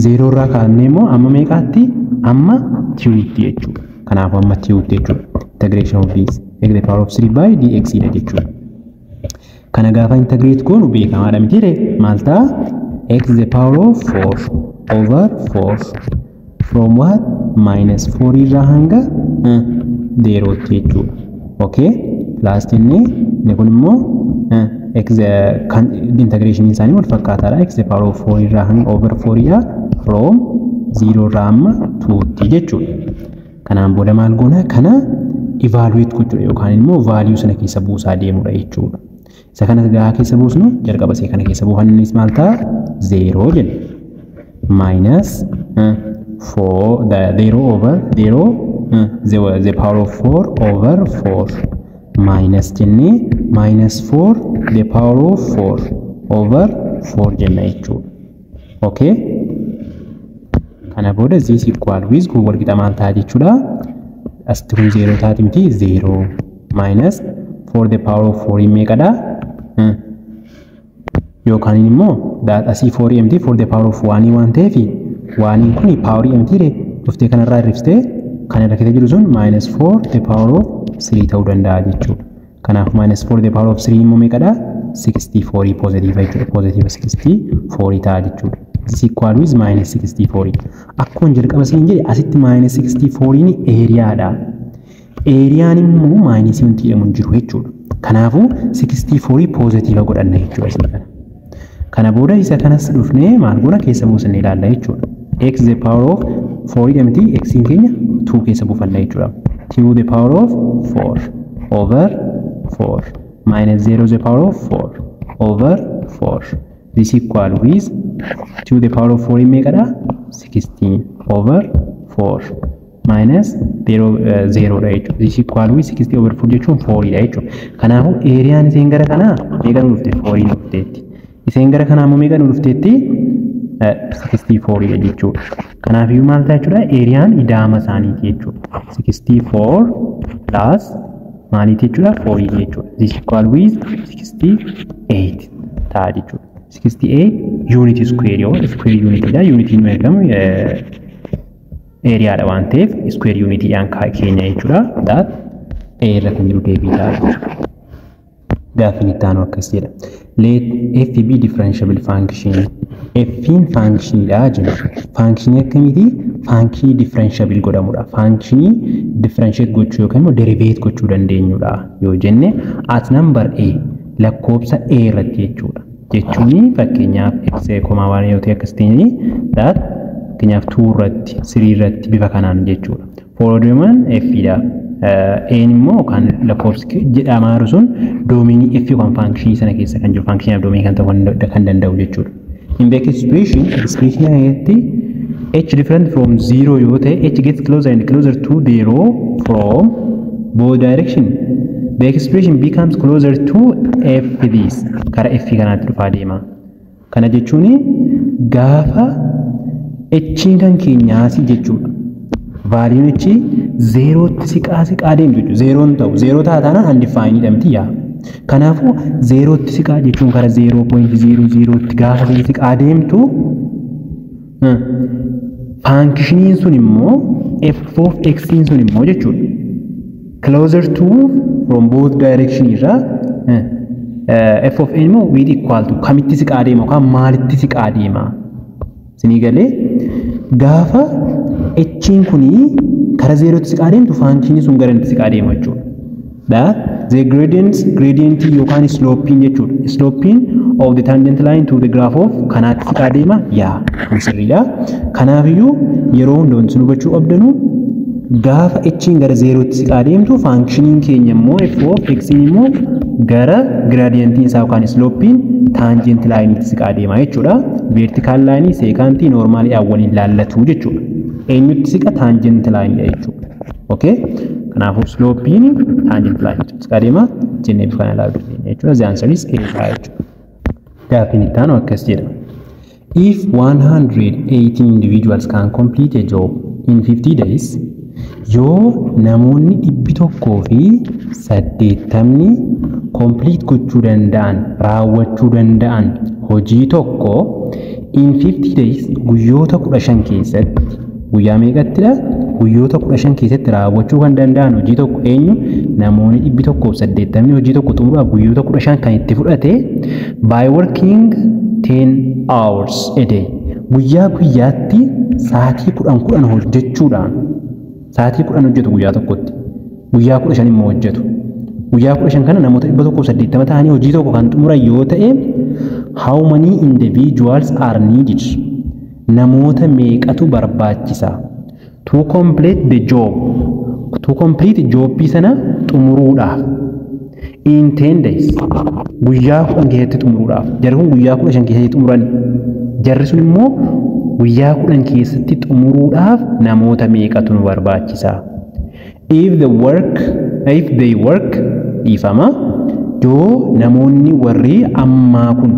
zeeroo irraa kaasnee immoo amma meeqaatti? Amma twotti jechuudha. Kanaafuu amma twotti jechuudha. Integration of this x the power of 3 by dx dha jechuudha. Kana gaafa integrate goonu beekamaadha miti ree? Maal ta'a? X the power of 4 over 4 from what? Minus 4 irraa hanga zeerootti jechuudha. Okay? Plus jennee inni kun immoo x kan integration isaanii wal fakkaataadha. X the power of 4 irraa hanga over 4 irraa from 0 irraa amma 2tti jechuudha. Kanaan booda maal goona? Kana evaluate gochuudha yookaan immoo value sana keessa buusaa deemudha jechuudha. Isa kana gaafa keessa buusnu jalqaba isee kana keessa buufannis maal ta'a? 0 jenna. Minus 4 the 0 over 0 the power of 4 over 4 minus jennee minus 4 the power of 4 over 4 jenna jechuudha. Okay? Kana booda this equal with kun wal qixa maal ta'a jechuudha? Asitti kun 0 taati miti? 0 minus 4 the power of 4 meeqadha? Yookaan immoo asii 4 mti 4 the power of 1 waan ta'eef 1 kun power mti re dhuftee kanarraa hir'iftee kan irra keessa jiru sun minus 4 the power of 3 ta'uu danda'a jechuudha. Kanaaf minus 4 the power of 3 immoo meeqadha? 64 positive jechuudha. Positive 64 ta'a jechuudha. This equal with minus 64. Akkuma jalqaba siin jedhe asitti minus 64 ni areaadha. Areaan immoo minus wanti jedhamu hin jiru jechuudha. Kanaafuu 64 positive godhanna jechuudha asii kana. Kana booda isa kanas dhufnee maal goona? Keessa buusnee ilaalla jechuudha. X the power of 4 jedhamti x keenya 2 keessa buufanna jechuudha. 2 the power of 4 over 4 minus 0 the power of 4 over 4 this equal with 2 the power of 4 meeqadha? 16 over 4 minus 0 0 dha jechuudha. This equal with 60 over 4 jechuun 4 dha jechuudha. Kanaafuu areaan isheen gara kanaa meeqa nu dhufte? 4 nu dhufteetti. Isheen gara kanaa immoo meeqa nu dhufteetti? 64 dha jechuudha. Kanaafiyyuu maal ta'a jechuudha? Areaan ida'ama isaaniiti jechuudha. 64 plus maaliiti jechuudha? 4 jechuudha. This equal with 68 ta'a jechuudha. 68 unit square yoo square unit dha. Unitiin nu eegamu areaadha waan ta'eef square unitiidhaan keenya jechuudha. That A irra kan jiru deebii ta'a jechuudha. Gaaffiin itti aanu akkas jedha. Let f be differentiable function. F'n functionidha jenna. Functionii akkamiiti? Functionii differentiable godhamudha. Functionii differentiate gochuu yookaan immoo derivate gochuu dandeenyudha yoo jenne at number a lakkoobsa a irratti jechuudha. Jechuun fakkeenyaaf x comma 1 yoo ta'e akkasitiin that fakkeenyaaf 2 irratti 3 irratti bifa kanaan jechuudha. For domain f dha. Een immoo kan lakkoofsi jedhamaa jiru sun domainii f yookaan functionii sana keessa kan jiru functionii domainii kan ta'uu kan danda'u jechuudha. In the expression keessatti h different from 0 yoo ta'e h gets closer and closer to 0 from both direction. The expression becomes closer to f this kara f kanaatti dhufaa deema. Kana jechuun gaafa h kan keenyaasi jechuudha. Valuun h zeerootti siqaa siqaa deemtu jechuudha. Zeeroon ta'u zeeroo taataanaan undefined dha miti yaa. Kanaafuu zeerootti siqaa jechuun kara 0.00tti gaafa siqaa deemtu functioniin sun immoo f of x sun immoo jechuudha. Closer to from both direction irraa f of n immoo with equal to kamitti siqaa deema yookaan maalitti siqaa deema. Isinii galee gaafa h'n kunii kara zeerootti siqaa deemtu functionii sun gara inni siqaa deema jechuudha. That the gradient yookaan sloping jechuudha. Sloping of the tangent line to the graph of kanaatti siqaa deema yaa kun sirriidha. Kanaafiyyuu yeroo hunda wanti nu hubachuu qabdanu gaafa h'n gara zeerootti siqaa deemtu functioniin keenya immoo f of x immoo gara gradientiin isaa yookaan sloping tangent line siqaa deema jechuudha. Vertical line secantii normalii waliin laallatu jechuudha. Eenyutti siqa tangent line jechuudha. Okay? Kanaafuu sloping tangent line siqaa deema jennee bifa kana ilaaluu dandeenya jechuudha. The answer is A ta'a jechuudha. Gaaffiin itti aanu akkas jedha. If 118 individuals can complete a job in 50 days, yoo namoonni 180 complete gochuu danda'an raawwachuu danda'an hojii tokko in 50 days guyyoota 15 keessatti guyyaa meeqattidha? Guyyoota 15 keessatti raawwachuu kan danda'an hojii tokko eenyu? Namoonni 180 hojii tokko xumuruudhaaf guyyoota 15 kan itti fudhate by working 10 hours a day guyyaa guyyaatti sa'aatii 10 10 hojjechuudhaan sa'aatii 10 hojjetu guyyaa tokkotti guyyaa 15 immoo hojjetu guyyaa 15 kana namoota 180 ta'anii hojii tokko kan xumuran yoo ta'e how many individuals are needed namoota meeqatu barbaachisa to complete the job to complete jobii sana xumuruudhaaf in 10 days guyyaa 10 keessatti xumuruudhaaf jarri kun guyyaa 15 keessatti xumuran jarri sun immoo guyyaa 10 keessatti xumuruudhaaf namoota meeqatu nu barbaachisa if they work dhiifama yoo namoonni warri ammaa kun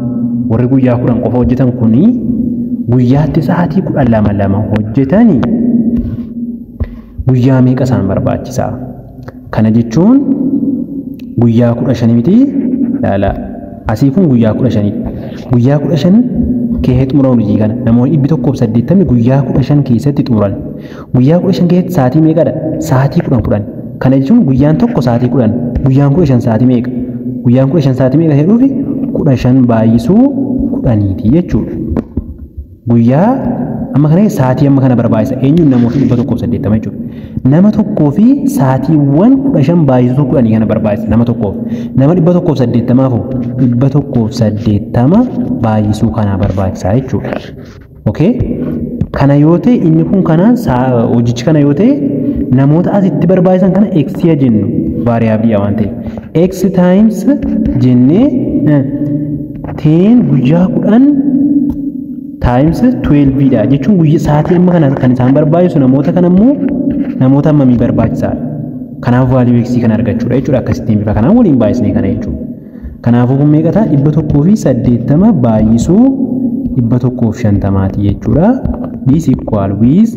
warri guyyaa 10 qofa hojjetan kuni guyyaatti sa'aatii 12 lama hojjetanii guyyaa meeqa isaan barbaachisa kana jechuun guyyaa 15 miti laala asii kun guyyaa 15 guyyaa 15 keessatti xumuran hojii kana namoonni 180 guyyaa 15 keessatti xumuran guyyaa 15 keessatti sa'aatii meeqadha sa'aatii 10 10 kana jechuun guyyaan tokko sa'aatii 10 guyyaan 15 sa'aatii meeqa guyyaan 15 sa'aatii meeqa jedhuufi 15 baay'isuu 10ti jechuudha guyyaa amma kana sa'aatii amma kana barbaachisa eenyuun namoota 180 jechuudha nama tokkoo fi sa'aatiiwwan 15 baay'isuu 10 kana barbaachisa nama tokkoof nama 180 180 baay'isuu kana barbaachisa jechuudha okay kana yoo ta'e inni kun kanaan hojichi kana yoo ta'e namoota asitti barbaachisan kana x ya jennu variable waan ta'e x times jennee 10 guyyaa 10 times 12 dha jechuun guyyaa sa'aatii amma kana kan isaan barbaachisu namoota kana immoo namoota hammamii barbaachisaadha kanaaf value x kana argachuudha jechuudha akkasittiin bifa kanaan waliin baay'isnee kana jechuudha kanaafuu kun meeqa ta'a 180 baay'isuu 150 jechuudha. This equal with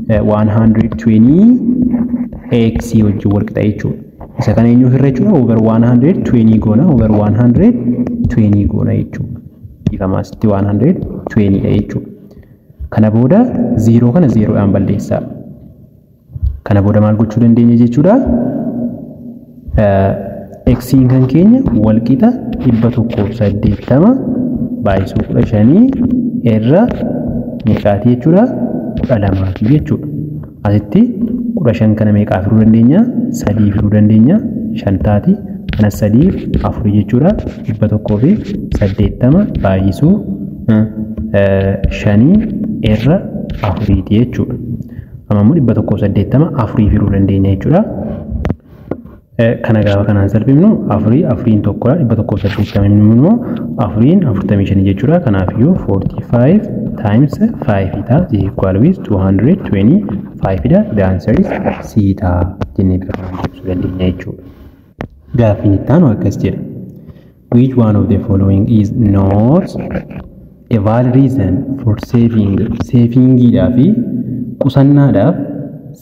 120 x wajjin wal qixa jechuudha. Isa kana eenyuuf hirra jechuudha? Over 120 goona, over 120 goona jechuudha. Dhiifama, asitti 120 dha jechuudha. Kana booda 0 kana 0 dhaan balleessaa. Kana booda maal gochuu dandeenya jechuudha? X'n kan keenya wal qixa 180 baay'isuu 15 irra meeqaati jechuudha? 12 jechuudha. Asitti 15 kana meeqaa firuu dandeenya? 3 firuu dandeenya. 5 taati. Kana 3 4 jechuudha. 180 baay'isuu 5 irra 4 jechuudha. Amma immoo 180 4 firuu dandeenya jechuudha. Kana gaafa kanaan salphifnu 4 4 tokkodha. 180 immoo 4 45 jechuudha. Kanaafiyyuu 45 times 5 ta'a is equal with 225 dha. The answer is C ta'a jennee bifa kanaan deebisuu dandeenya jechuudha. Gaaffiin itti aanu akkas jedha. Which one of the following is not a valid reason for saving? Savingiidhaa fi qusannaadhaaf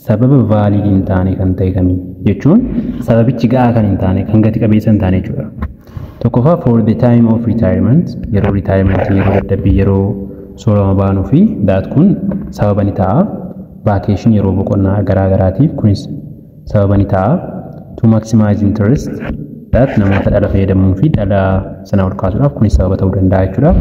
sababa valid hin taane kan ta'e kamii? Jechuun sababichi ga'aa kan hin taane, kan gati qabeessa hin taane jechuudha. Tokkoffaa, for the time of retirement, yeroo retirement, yeroo dadhabbii, yeroo soorama baanuu fi that kun sababa ni ta'a. Vacation, yeroo boqonnaa garaa garaatiif kunis sababa ni ta'a. To maximize interest, that namoota dhala fayyadamuu fi dhala sana ol kaasuudhaaf kunis sababa ta'uu danda'a jechuudha.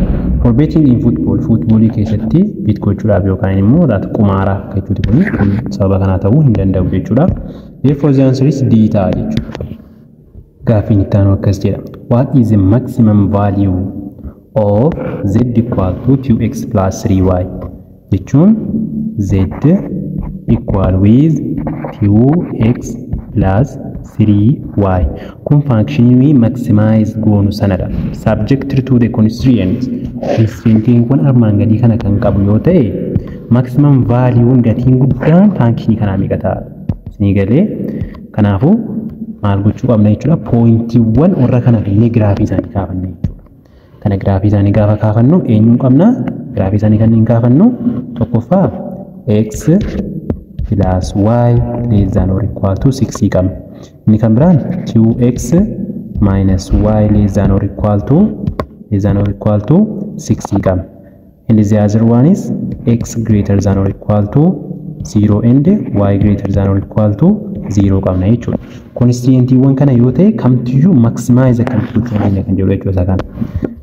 For betting in football, footballii keessatti bet gochuudhaaf yookaan immoo that qumaara jechuuti, kun sababa kanaa ta'uu hin danda'u jechuudha. Therefore the answer is D ta'a jechuudha. Gaaffiin itti aanu akkas jedha. What is the maximum value of z equal to 2x plus 3y? Jechuun z equal with 2x plus 3y. Kun functionii maximize goonu sanadha. Subject to the constraint. Constraintiin kun armaan gadii kana kan qabu yoo ta'e, maximum value, gatiin guddaan functionii kanaa meeqa ta'a? Isinii galee? Kanaafuu maal gochuu qabna jechuudha? Pointiiwwan warra kana finnee giraafii isaanii kaafanna jechuudha. Kana giraafii isaanii gaafa kaafannu eenyuun qabna? Giraafii isaanii kanneen kaafannu tokkoffaa x plus y less than or equal to 6 qabna. Inni kan biraan 2x minus y less than or equal to 6 qabna. And the other one is x greater than or equal to 0 and y greater than or equal to 0 qabna jechuudha. Constraintiiwwan kana yoo ta'e kamtiyyuu maximize akkamitti gochuu dandeenya kan jedhu jechuudha isa kana.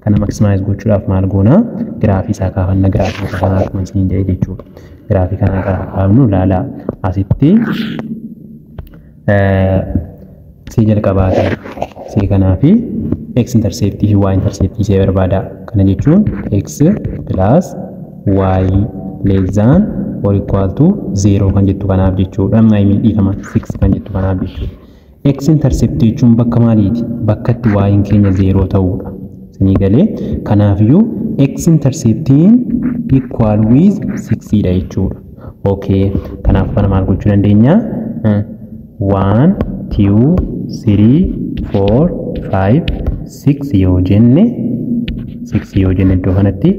Kana maximize gochuudhaaf maal goona? Giraafii isaa kaafanna, giraafii isaa kana akkuma isiniin jedhe jechuudha. Giraafii kana gaafa kaafnu, ilaalaa, asitti C jalqabaati. C kanaa fi x interceptii fi y interceptii ishee barbaada. Kana jechuun x plus y less than or equal to 0 kan jettu kanaaf jechuudha. I mean, dhiifama, 6 kan jettu kanaaf jechuudha. X intercept jechuun bakka maaliiti? Bakka itti y keenya 0 ta'uudha. Isinii galee? Kanaafiyyuu x interceptiin equal with 6 dha jechuudha. Okay. Kanaaf kana maal gochuu dandeenya? 1 2 3 4 5 6 yoo jenne, 6 yoo jenne, iddoo kanatti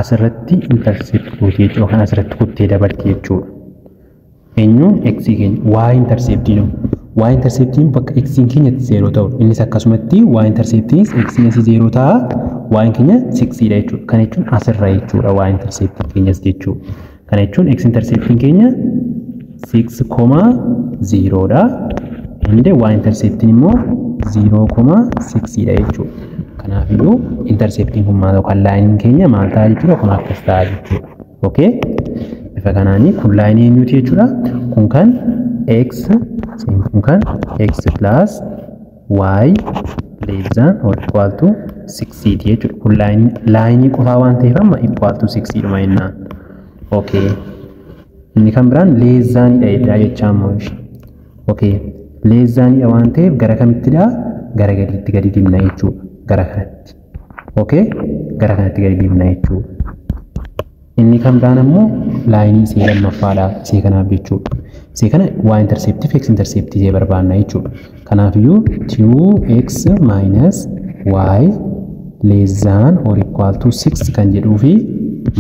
asirratti intercept gootee jechuudha, yookaan asirratti kuttee dabarti jechuudha. Eenyu x keenya? Y interceptiin, y interceptiin bakka x keenya 0 ta'u, innis akkasumatti y interceptiinis x asii 0 ta'a, y keenya 6 dha jechuudha. Kana jechuun asirra jechuudha y interceptiin keenyas jechuudha. Kana jechuun x interceptiin keenya 6,0 dha. Inni y interceptiin immoo 0,6 dha jechuudha. Kanaafiyyuu interceptiin kun maal yookaan lineiin keenya maal ta'a jechuudha? Kun akkas ta'a jechuudha. Okay? Bifa kanaanii kun lineii eenyuti jechuudha? Kun kan x plus y less than or equal to 6 ti jechuudha. Kun lineii qofaa waan ta'eef amma equal to 6 dhuma jennaan. Okay. Inni kan biraan less thanidha jechaa immoo. Okay. Less thanidha waan ta'eef gara kamittidha? Gara gadiitti gadi dibna jechuudha. Gara kanatti. Okay. Gara kanatti gadi dibna jechuudha. Inni kan biraan ammoo lineii isee lammaffaadha, isee kanaaf jechuudha. Isee kana y interceptii fi x interceptii isee barbaanna jechuudha. Kanaafiyyuu 2x minus y Less than or equal to 6 kan jedhuu fi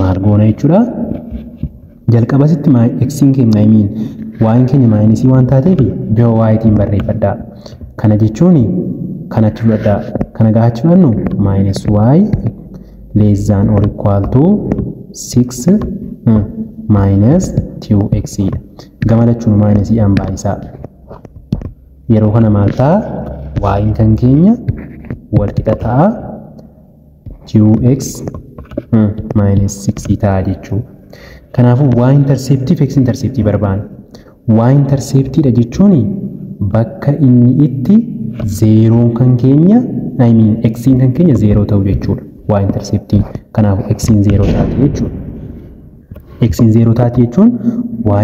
maal goona jechuudha. Jalqabasitti x'n keenya, I mean, y'n keenya minusii waan taateef bifa y'tiin barreeffadhaa. Kana jechuun kanatti fudhadhaa. Kana gaafa fudhannu minus y less than or equal to 6 minus 2x dha. Gama lachuun minusiidhaan baay'isaa. Yeroo kana maal ta'a? Y'n kan keenya wal qixa ta'a 2x minus 6 ta'a jechuudha. Kanaafuu y interceptii fi x interceptii barbaanna. Y interceptiidha jechuun bakka inni itti zeeroon kan keenya, I mean, x'n kan keenya zeeroo ta'u jechuudha. Y interceptiin, kanaafuu x'n zeeroo taati jechuudha. X'n zeeroo taati jechuun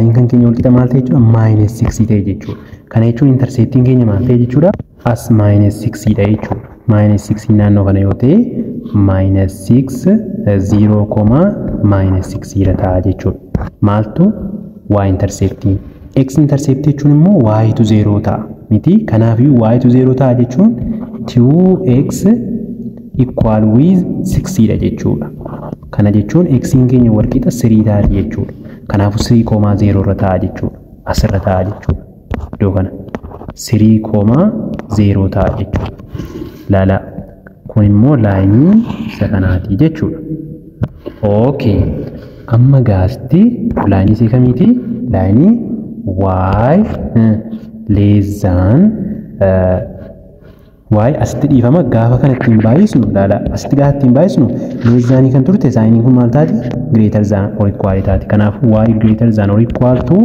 y'n kan keenya wal qixa maal ta'e jechuudha? Minus 6 ta'e jechuudha. Kana jechuun interceptiin keenya maal ta'e jechuudha? As minus 6 dha jechuudha. Minus 6 naannoo kana yoo ta'e, minus 6 0, minus 6 irra ta'a jechuudha. Maaltu y interceptiin? X interceptii jechuun immoo y tu 0 ta'a miti? Kanaafiyyuu y tu 0 ta'a jechuun 2x equal with 6 dha jechuudha. Kana jechuun x keenya wal qixa 3 taati jechuudha. Kanaafuu 3,0 irra ta'a jechuudha. Asirra ta'a jechuudha. Iddoo kana 3,0 ta'a jechuudha. Laalaa, kun immoo lineii isa kanaati jechuudha. Okay. Amma gaasti lineii isii kamiiti? Lineii y less than y asitti, dhiifama, gaafa kana ittiin baay'isnu, laala, asitti gaafa ittiin baay'isnu less thanii kan turte signiin kun maal taati? Greater than or equal taati. Kanaafuu y greater than or equal to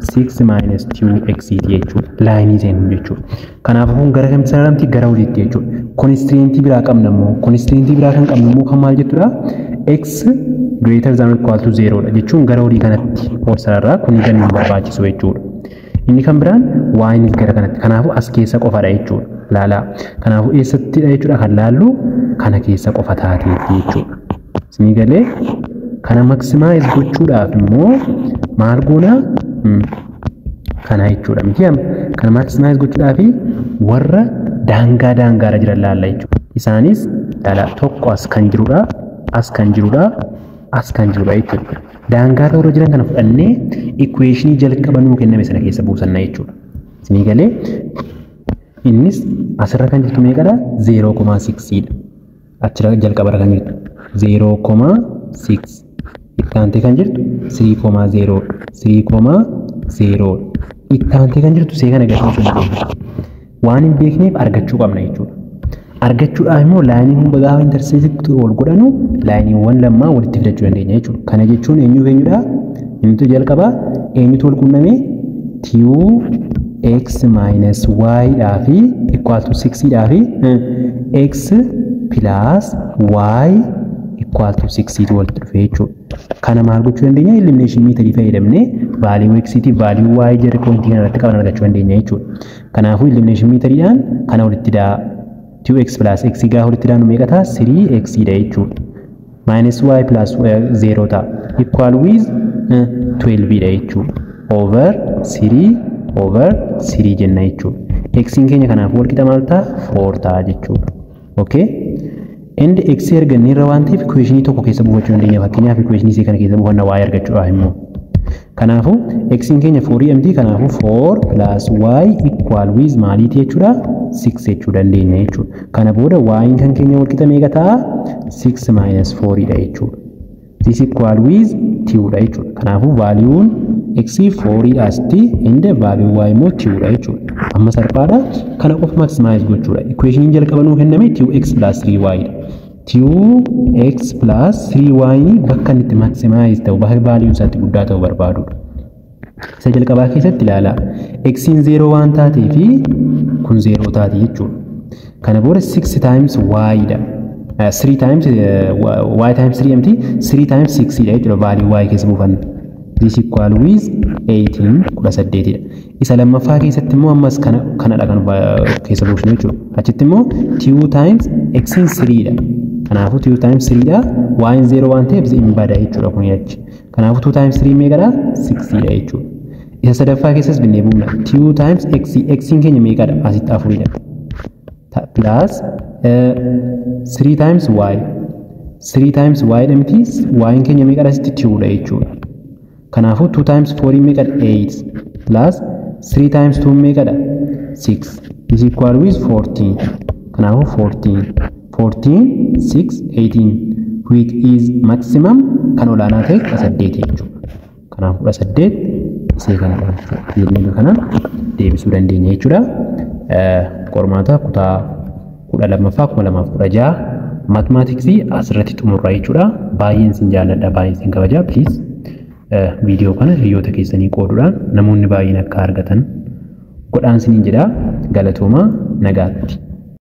6 minus 2x jechuudha. Lineii seenu jechuudha. Kanaafuu kun gara kamitti sararamti? Gara oliitti jechuudha. Constraintii biraa qabna immoo, constraintii biraa kan qabnu immoo kan maal jettudha? X greater than or equal to 0 dha jechuun gara olii kanatti ol sararraa, kun kan nu barbaachisu jechuudha. Inni kan biraan ynis gara kanatti. Kanaafuu as keessa qofadha jechuudha. Laalaa. Kanaafuu eessattidha jechuudha kan laallu? Kana keessa qofa taateetti jechuudha. Isinii galee? Kana maximize gochuudhaaf immoo maal goonaa? Kana jechuudha miti? Amma kana maximize gochuudhaaf warra daangaa daangaarra jiran laalla jechuudha. Isaanis, laala, tokko as kan jirudha, as kan jirudha, as kan jirudha jechuudha. Daangaarra warra jiran kana fudhannee equationii jalqaba nuu kenname sana keessa buusanna jechuudha. Isinii galee? Innis asirra kan jirtu meeqadha? 0,6 dha. Achirra jalqabarra kan jirtu 0,6. Itti aantee kan jirtu 3,0, 3,0. Itti aantee kan jirtu see kana gadi hin waan hin beekneef argachuu qabna jechuudha. Argachuudhaaf immoo lineii hunda gaafa intersect ol godhanu lineiiwwan lamaan walitti fidachuu dandeenya jechuudha. Kana jechuun eenyuuf eenyudha? Eenyutu jalqabaa, eenyutu wal qunname? 2x minus y dhaa fi equal to 6 dhaa fi x plus y equal to 6 tu walitti dhufe jechuudha. Kana maal gochuu dandeenya? Elimination method fayyadamnee value x ti value y jarri pointii kana irratti qaban argachuu dandeenya jechuudha. Kanaafuu elimination methodidhaan kana walitti daa, 2x plus x gaafa walitti daanu meeqa ta'a? 3x dha jechuudha. Minus y plus 0 ta'a. Equal with 12 dha jechuudha. Over 3 over 3 jenna jechuudha. X keenya kanaaf wal qixa maal ta'a? 4 ta'a jechuudha. Okay? And x arganne irra waan ta'eef equationii tokko keessa buufachuu dandeenya. Fakkeenyaaf equationii isii kana keessa buufanna y argachuudhaaf immoo. Kanaafuu x keenya 4 mt, kanaafuu 4 plus y equal with maaliiti jechuudha? 6 jechuu dandeenya jechuudha. Kana booda y kan keenya wal qixa meeqa ta'a? 6 minus 4 dha jechuudha. This equal with 2 dha jechuudha. Kanaafuu valueun x 4 dha asitti, and value y immoo 2 dha jechuudha. Amma salphaadha. Kana qofa maximize gochuudha. Equationiin jalqaba nuu kenname 2x plus 3y dha. 2x plus 3y bakka inni itti maximize ta'u, bakka value isaatti guddaa ta'u barbaadudha. Isa jalqabaa keessatti ilaala. X'n 0 waan taatee fi kun 0 taati jechuudha. Kana booda 6 times y dha. 3 times y times 3 mt, 3 times 6 dha jechuudha value y keessa buufanna. This equal with 18, 18 dha. Isa lammaffaa keessatti immoo ammas kana kanadha kan keessa buufnu jechuudha. Achitti immoo 2 times x 3 dha. Kanaafuu 2 times 3 dha. Y 0 waan ta'eef hin bada jechuudha kun achi. Kanaafuu 2 times 3 meeqadha? 6 dha jechuudha. Isa sadaffaa keessas binnee buufna. 2 times x, x keenya meeqadha? Asitti 4 dha. Plus 3 times y. 3 times y dha miti, y keenya meeqadha asitti? 2 dha jechuudha. Kanaafuu 2 times 4 meeqadha? 8 plus 3 times 2 meeqadha? 6 is equal with 14. Kanaafuu 14 14 6 18, which is maximum, kan olaanaa ta'e 18 jechuudha. Kanaafuu 18 isee kanadha jechuudha. Jennee kana deebisuu dandeenya jechuudha. Qormaata kutaa 12ffaa 2016 mathematicsii asirratti xumurra jechuudha. Baay'een sin jaalladha, baay'een sin kabaja. Please, viidiyoo kana hiriyoota keessanii qooduudhaan namoonni baay'een akka argatan godhaan siniin jedha. Galatoomaa, nagaatti.